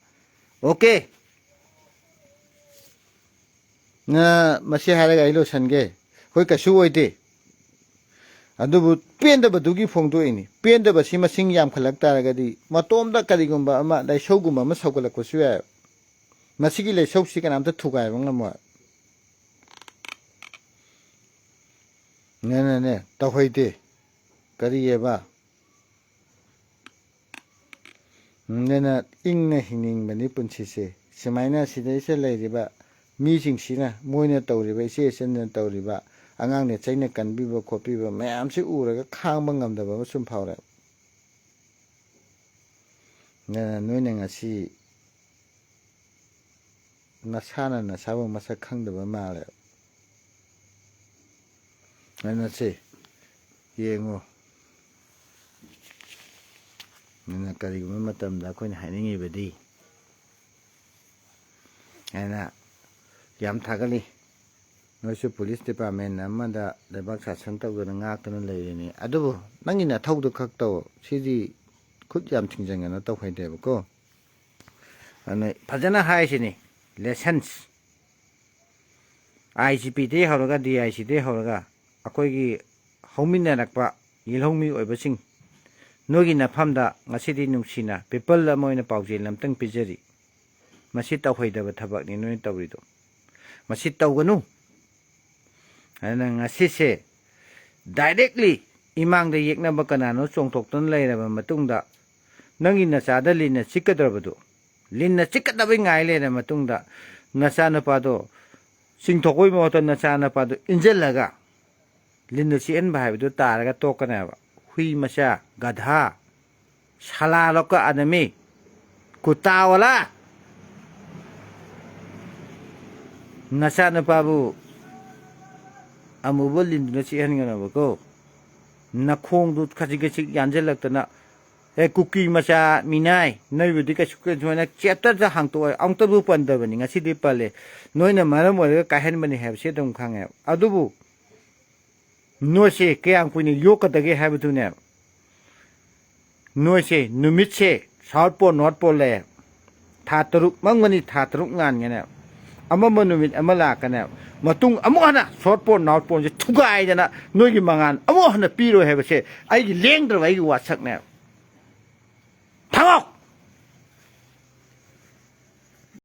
ꯑꯣꯀꯦ꯫ ꯅ, ꯃꯁꯤ ꯍꯥꯏꯔꯒ ꯑꯩ ꯂꯣꯏꯁꯟꯒꯦ꯫ ꯑꯩꯈꯣꯏ ꯀꯩꯁꯨ ꯑꯣꯏꯗꯦ꯫ ꯑꯗꯨꯕꯨ ꯄꯦꯟꯗꯕꯗꯨꯒꯤ ꯐꯣꯡꯗꯣꯛꯏꯅꯤ꯫ ꯄꯦꯟꯗꯕꯁꯤ ꯃꯁꯤꯡ ꯌꯥꯝꯈꯠꯂꯛ ꯇꯥꯔꯒꯗꯤ ꯃꯇꯣꯝꯇ ꯀꯔꯤꯒꯨꯝꯕ ꯑꯃ ꯂꯥꯏꯁꯧꯒꯨꯝꯕ ꯑꯃ ꯁꯧꯒꯠꯂꯛꯄꯁꯨ ꯌꯥꯏ꯫ ꯃꯁꯤꯒꯤ ꯂꯥꯏꯁꯧꯁꯤ ꯀꯅꯥꯝꯇ ꯊꯨꯒꯥꯏꯕ ꯉꯝꯃꯣꯏ꯫ ꯅꯦ, ꯅꯦ, ꯅꯦ, ꯇꯧꯍꯩꯗꯦ꯫ ꯀꯔꯤꯑꯕ? ꯑꯗꯨꯅ ꯏꯪꯅ ꯍꯤꯡꯅꯤꯡꯕꯅꯤ ꯄꯨꯟꯁꯤꯁꯦ꯫ ꯁꯨꯃꯥꯏꯅ ꯁꯤꯗꯩꯁꯤꯗ ꯂꯩꯔꯤꯕ ꯃꯤꯁꯤꯡꯁꯤꯅ, ꯃꯣꯏꯅ ꯇꯧꯔꯤꯕ, ꯏꯆꯦ ꯏꯆꯟꯅ ꯇꯧꯔꯤꯕ, ꯑꯉꯥꯡꯅ ꯆꯩꯅ ꯀꯟꯕꯤꯕ ꯈꯣꯠꯄꯤꯕ ꯃꯌꯥꯝꯁꯤ ꯎꯔꯒ ꯈꯥꯡꯕ ꯉꯝꯗꯕ ꯑꯃ ꯁꯨꯝ ꯐꯥꯎꯔꯦ꯫ ꯑꯗꯨꯅ ꯅꯣꯏꯅ ꯉꯁꯤ ꯅꯁꯥꯅ ꯅꯁꯥꯕꯨ ꯃꯁꯛ ꯈꯪꯗꯕ ꯃꯥꯜꯂꯦ꯫ ꯑꯗꯨꯅ ꯁꯦ, ꯌꯦꯡꯉꯨ꯫ ꯑꯗꯨꯅ ꯀꯔꯤꯒꯨꯝꯕ ꯃꯇꯝꯗ ꯑꯩꯈꯣꯏꯅ ꯍꯥꯏꯅꯤꯡꯉꯤꯕꯗꯤ, ꯑꯩꯅ ꯌꯥꯝ ꯊꯥꯒꯠꯂꯤ꯫ ꯅꯣꯏꯁꯨ ꯄꯨꯂꯤꯁ ꯗꯤꯄꯥꯔꯠꯃꯦꯟ ꯑꯃꯗ ꯂꯩꯕꯥꯛ ꯁꯥꯁꯟ ꯇꯧꯗꯅ ꯉꯥꯛꯇꯅ ꯂꯩꯔꯤꯅꯤ꯫ ꯑꯗꯨꯕꯨ ꯅꯪꯒꯤ ꯅꯊꯧꯗꯨ ꯈꯛ ꯇꯧ꯫ ꯁꯤꯗꯤ ꯈꯨꯠ ꯌꯥꯝ ꯊꯤꯡꯖꯤꯟꯒꯅꯨ ꯇꯧꯍꯩꯗꯦꯕꯀꯣ꯫ ꯑꯗꯨꯅ ꯐꯖꯅ ꯍꯥꯏꯁꯤꯅꯤ, ꯂꯦꯁꯟꯁ꯫ ꯑꯥꯏ ꯖꯤ ꯄꯤꯗꯒꯤ ꯍꯧꯔꯒ, ꯗꯤ ꯑꯥꯏ ꯁꯤꯗꯒꯤ ꯍꯧꯔꯒ ꯑꯩꯈꯣꯏꯒꯤ ꯍꯧꯃꯤꯟꯅꯔꯛꯄ ꯌꯦꯜꯍꯧꯃꯤ ꯑꯣꯏꯕꯁꯤꯡ, ꯅꯣꯏꯒꯤ ꯅꯐꯝꯗ ꯉꯁꯤꯗꯤ ꯅꯨꯡꯁꯤꯅ ꯄꯤꯄꯜ ꯑꯃ ꯑꯣꯏꯅ ꯄꯥꯎꯖꯦꯜ ꯑꯃꯇꯪ ꯄꯤꯖꯔꯤ꯫ ꯃꯁꯤ ꯇꯧꯍꯩꯗꯕ ꯊꯕꯛꯅꯤ ꯅꯣꯏꯅ ꯇꯧꯔꯤꯗꯣ꯫ ꯃꯁꯤ ꯇꯧꯒꯅꯨ꯫ ꯑꯗꯨꯅ ꯉꯁꯤꯁꯦ ꯗꯥꯏꯔꯦꯛꯂꯤ ꯏꯃꯥꯡꯗ ꯌꯦꯛꯅꯕ ꯀꯅꯥꯅꯣ ꯆꯣꯡꯊꯣꯛꯇꯨꯅ ꯂꯩꯔꯕ ꯃꯇꯨꯡꯗ, ꯅꯪꯒꯤ ꯅꯆꯥꯗ ꯂꯤꯟꯅ ꯆꯤꯛꯀꯗꯧꯔꯕꯗꯨ, ꯂꯤꯟꯅ ꯆꯤꯛꯀꯗꯕꯩ ꯉꯥꯏ ꯂꯩꯔꯕ ꯃꯇꯨꯡꯗ, ꯅꯆꯥꯅꯨꯄꯥꯗꯣ ꯆꯤꯡꯊꯣꯛꯄꯒꯤ ꯃꯍꯨꯠꯇ ꯅꯆꯥꯅꯨꯄꯥꯗꯣ ꯏꯟꯁꯤꯜꯂꯒ ꯂꯤꯟꯅ ꯆꯤꯛꯍꯟꯕ ꯍꯥꯏꯕꯗꯨ ꯇꯥꯔꯒ ꯇꯣꯛꯀꯅꯦꯕ꯫ ꯍꯨꯏ ꯃꯆꯥ, ꯒꯙꯥ, ꯁꯥꯂꯥ ꯂꯣꯀ ꯑꯥꯗꯃꯤ, ꯀꯨꯇꯥ ꯋꯥꯂꯥ, ꯅꯆꯥꯅꯨꯄꯥꯕꯨ ꯑꯃꯨꯕ ꯂꯤꯟꯗꯨꯅ ꯆꯤꯛꯍꯟꯒꯅꯕꯀꯣ꯫ ꯅꯈꯣꯡꯗꯨ ꯈꯖꯤꯛ ꯈꯖꯤꯛ ꯌꯥꯟꯁꯤꯜꯂꯛꯇꯅ, "ꯑꯦ, ꯀꯨꯀꯤ ꯃꯆꯥ ꯃꯤꯅꯥꯏ, ꯅꯣꯏꯕꯨꯗꯤ ꯀꯩꯁꯨ ꯀꯩꯁꯨ ꯍꯥꯏꯅ ꯆꯦꯞꯇꯔꯗ ꯍꯥꯡꯇꯣꯛꯑꯣ", ꯑꯃꯨꯛꯇꯕꯨ ꯄꯟꯗꯕꯅꯤ, ꯉꯁꯤꯗꯤ ꯄꯜꯂꯦ꯫ ꯅꯣꯏꯅ ꯃꯔꯝ ꯑꯣꯏꯔꯒ ꯀꯥꯏꯍꯟꯕꯅꯤ ꯍꯥꯏꯕꯁꯤ ꯑꯗꯨꯝ ꯈꯪꯉꯦ꯫ ꯑꯗꯨꯕꯨ ꯅꯣꯏꯁꯦ ꯀꯌꯥꯝ ꯀꯨꯏꯅ ꯌꯣꯛꯀꯗꯒꯦ ꯍꯥꯏꯕꯗꯨꯅꯦ꯫ ꯅꯣꯏꯁꯦ ꯅꯨꯃꯤꯠꯁꯦ South Pole North Pole ꯂꯩ꯫ ꯊꯥ ꯇꯔꯨꯛ ꯃꯝꯒꯅꯤ, ꯊꯥ ꯇꯔꯨꯛ ꯉꯥꯟꯒꯅꯤ꯫ ꯑꯃꯝꯕ ꯅꯨꯃꯤꯠ ꯑꯃ ꯂꯥꯛꯀꯅꯤ꯫ ꯃꯇꯨꯡ ꯑꯃꯨꯛ ꯍꯟꯅ South Pole North Poleꯁꯦ ꯊꯨꯒꯥꯏꯗꯅ ꯅꯣꯏꯒꯤ ꯃꯉꯥꯜ ꯑꯃꯨꯛ ꯍꯟꯅ ꯄꯤꯔꯣꯏ ꯍꯥꯏꯕꯁꯦ ꯑꯩꯒꯤ ꯂꯦꯡꯗ꯭ꯔꯕ ꯑꯩꯒꯤ ꯋꯥꯁꯛꯅꯦ꯫ ꯊꯥꯡꯉꯧ!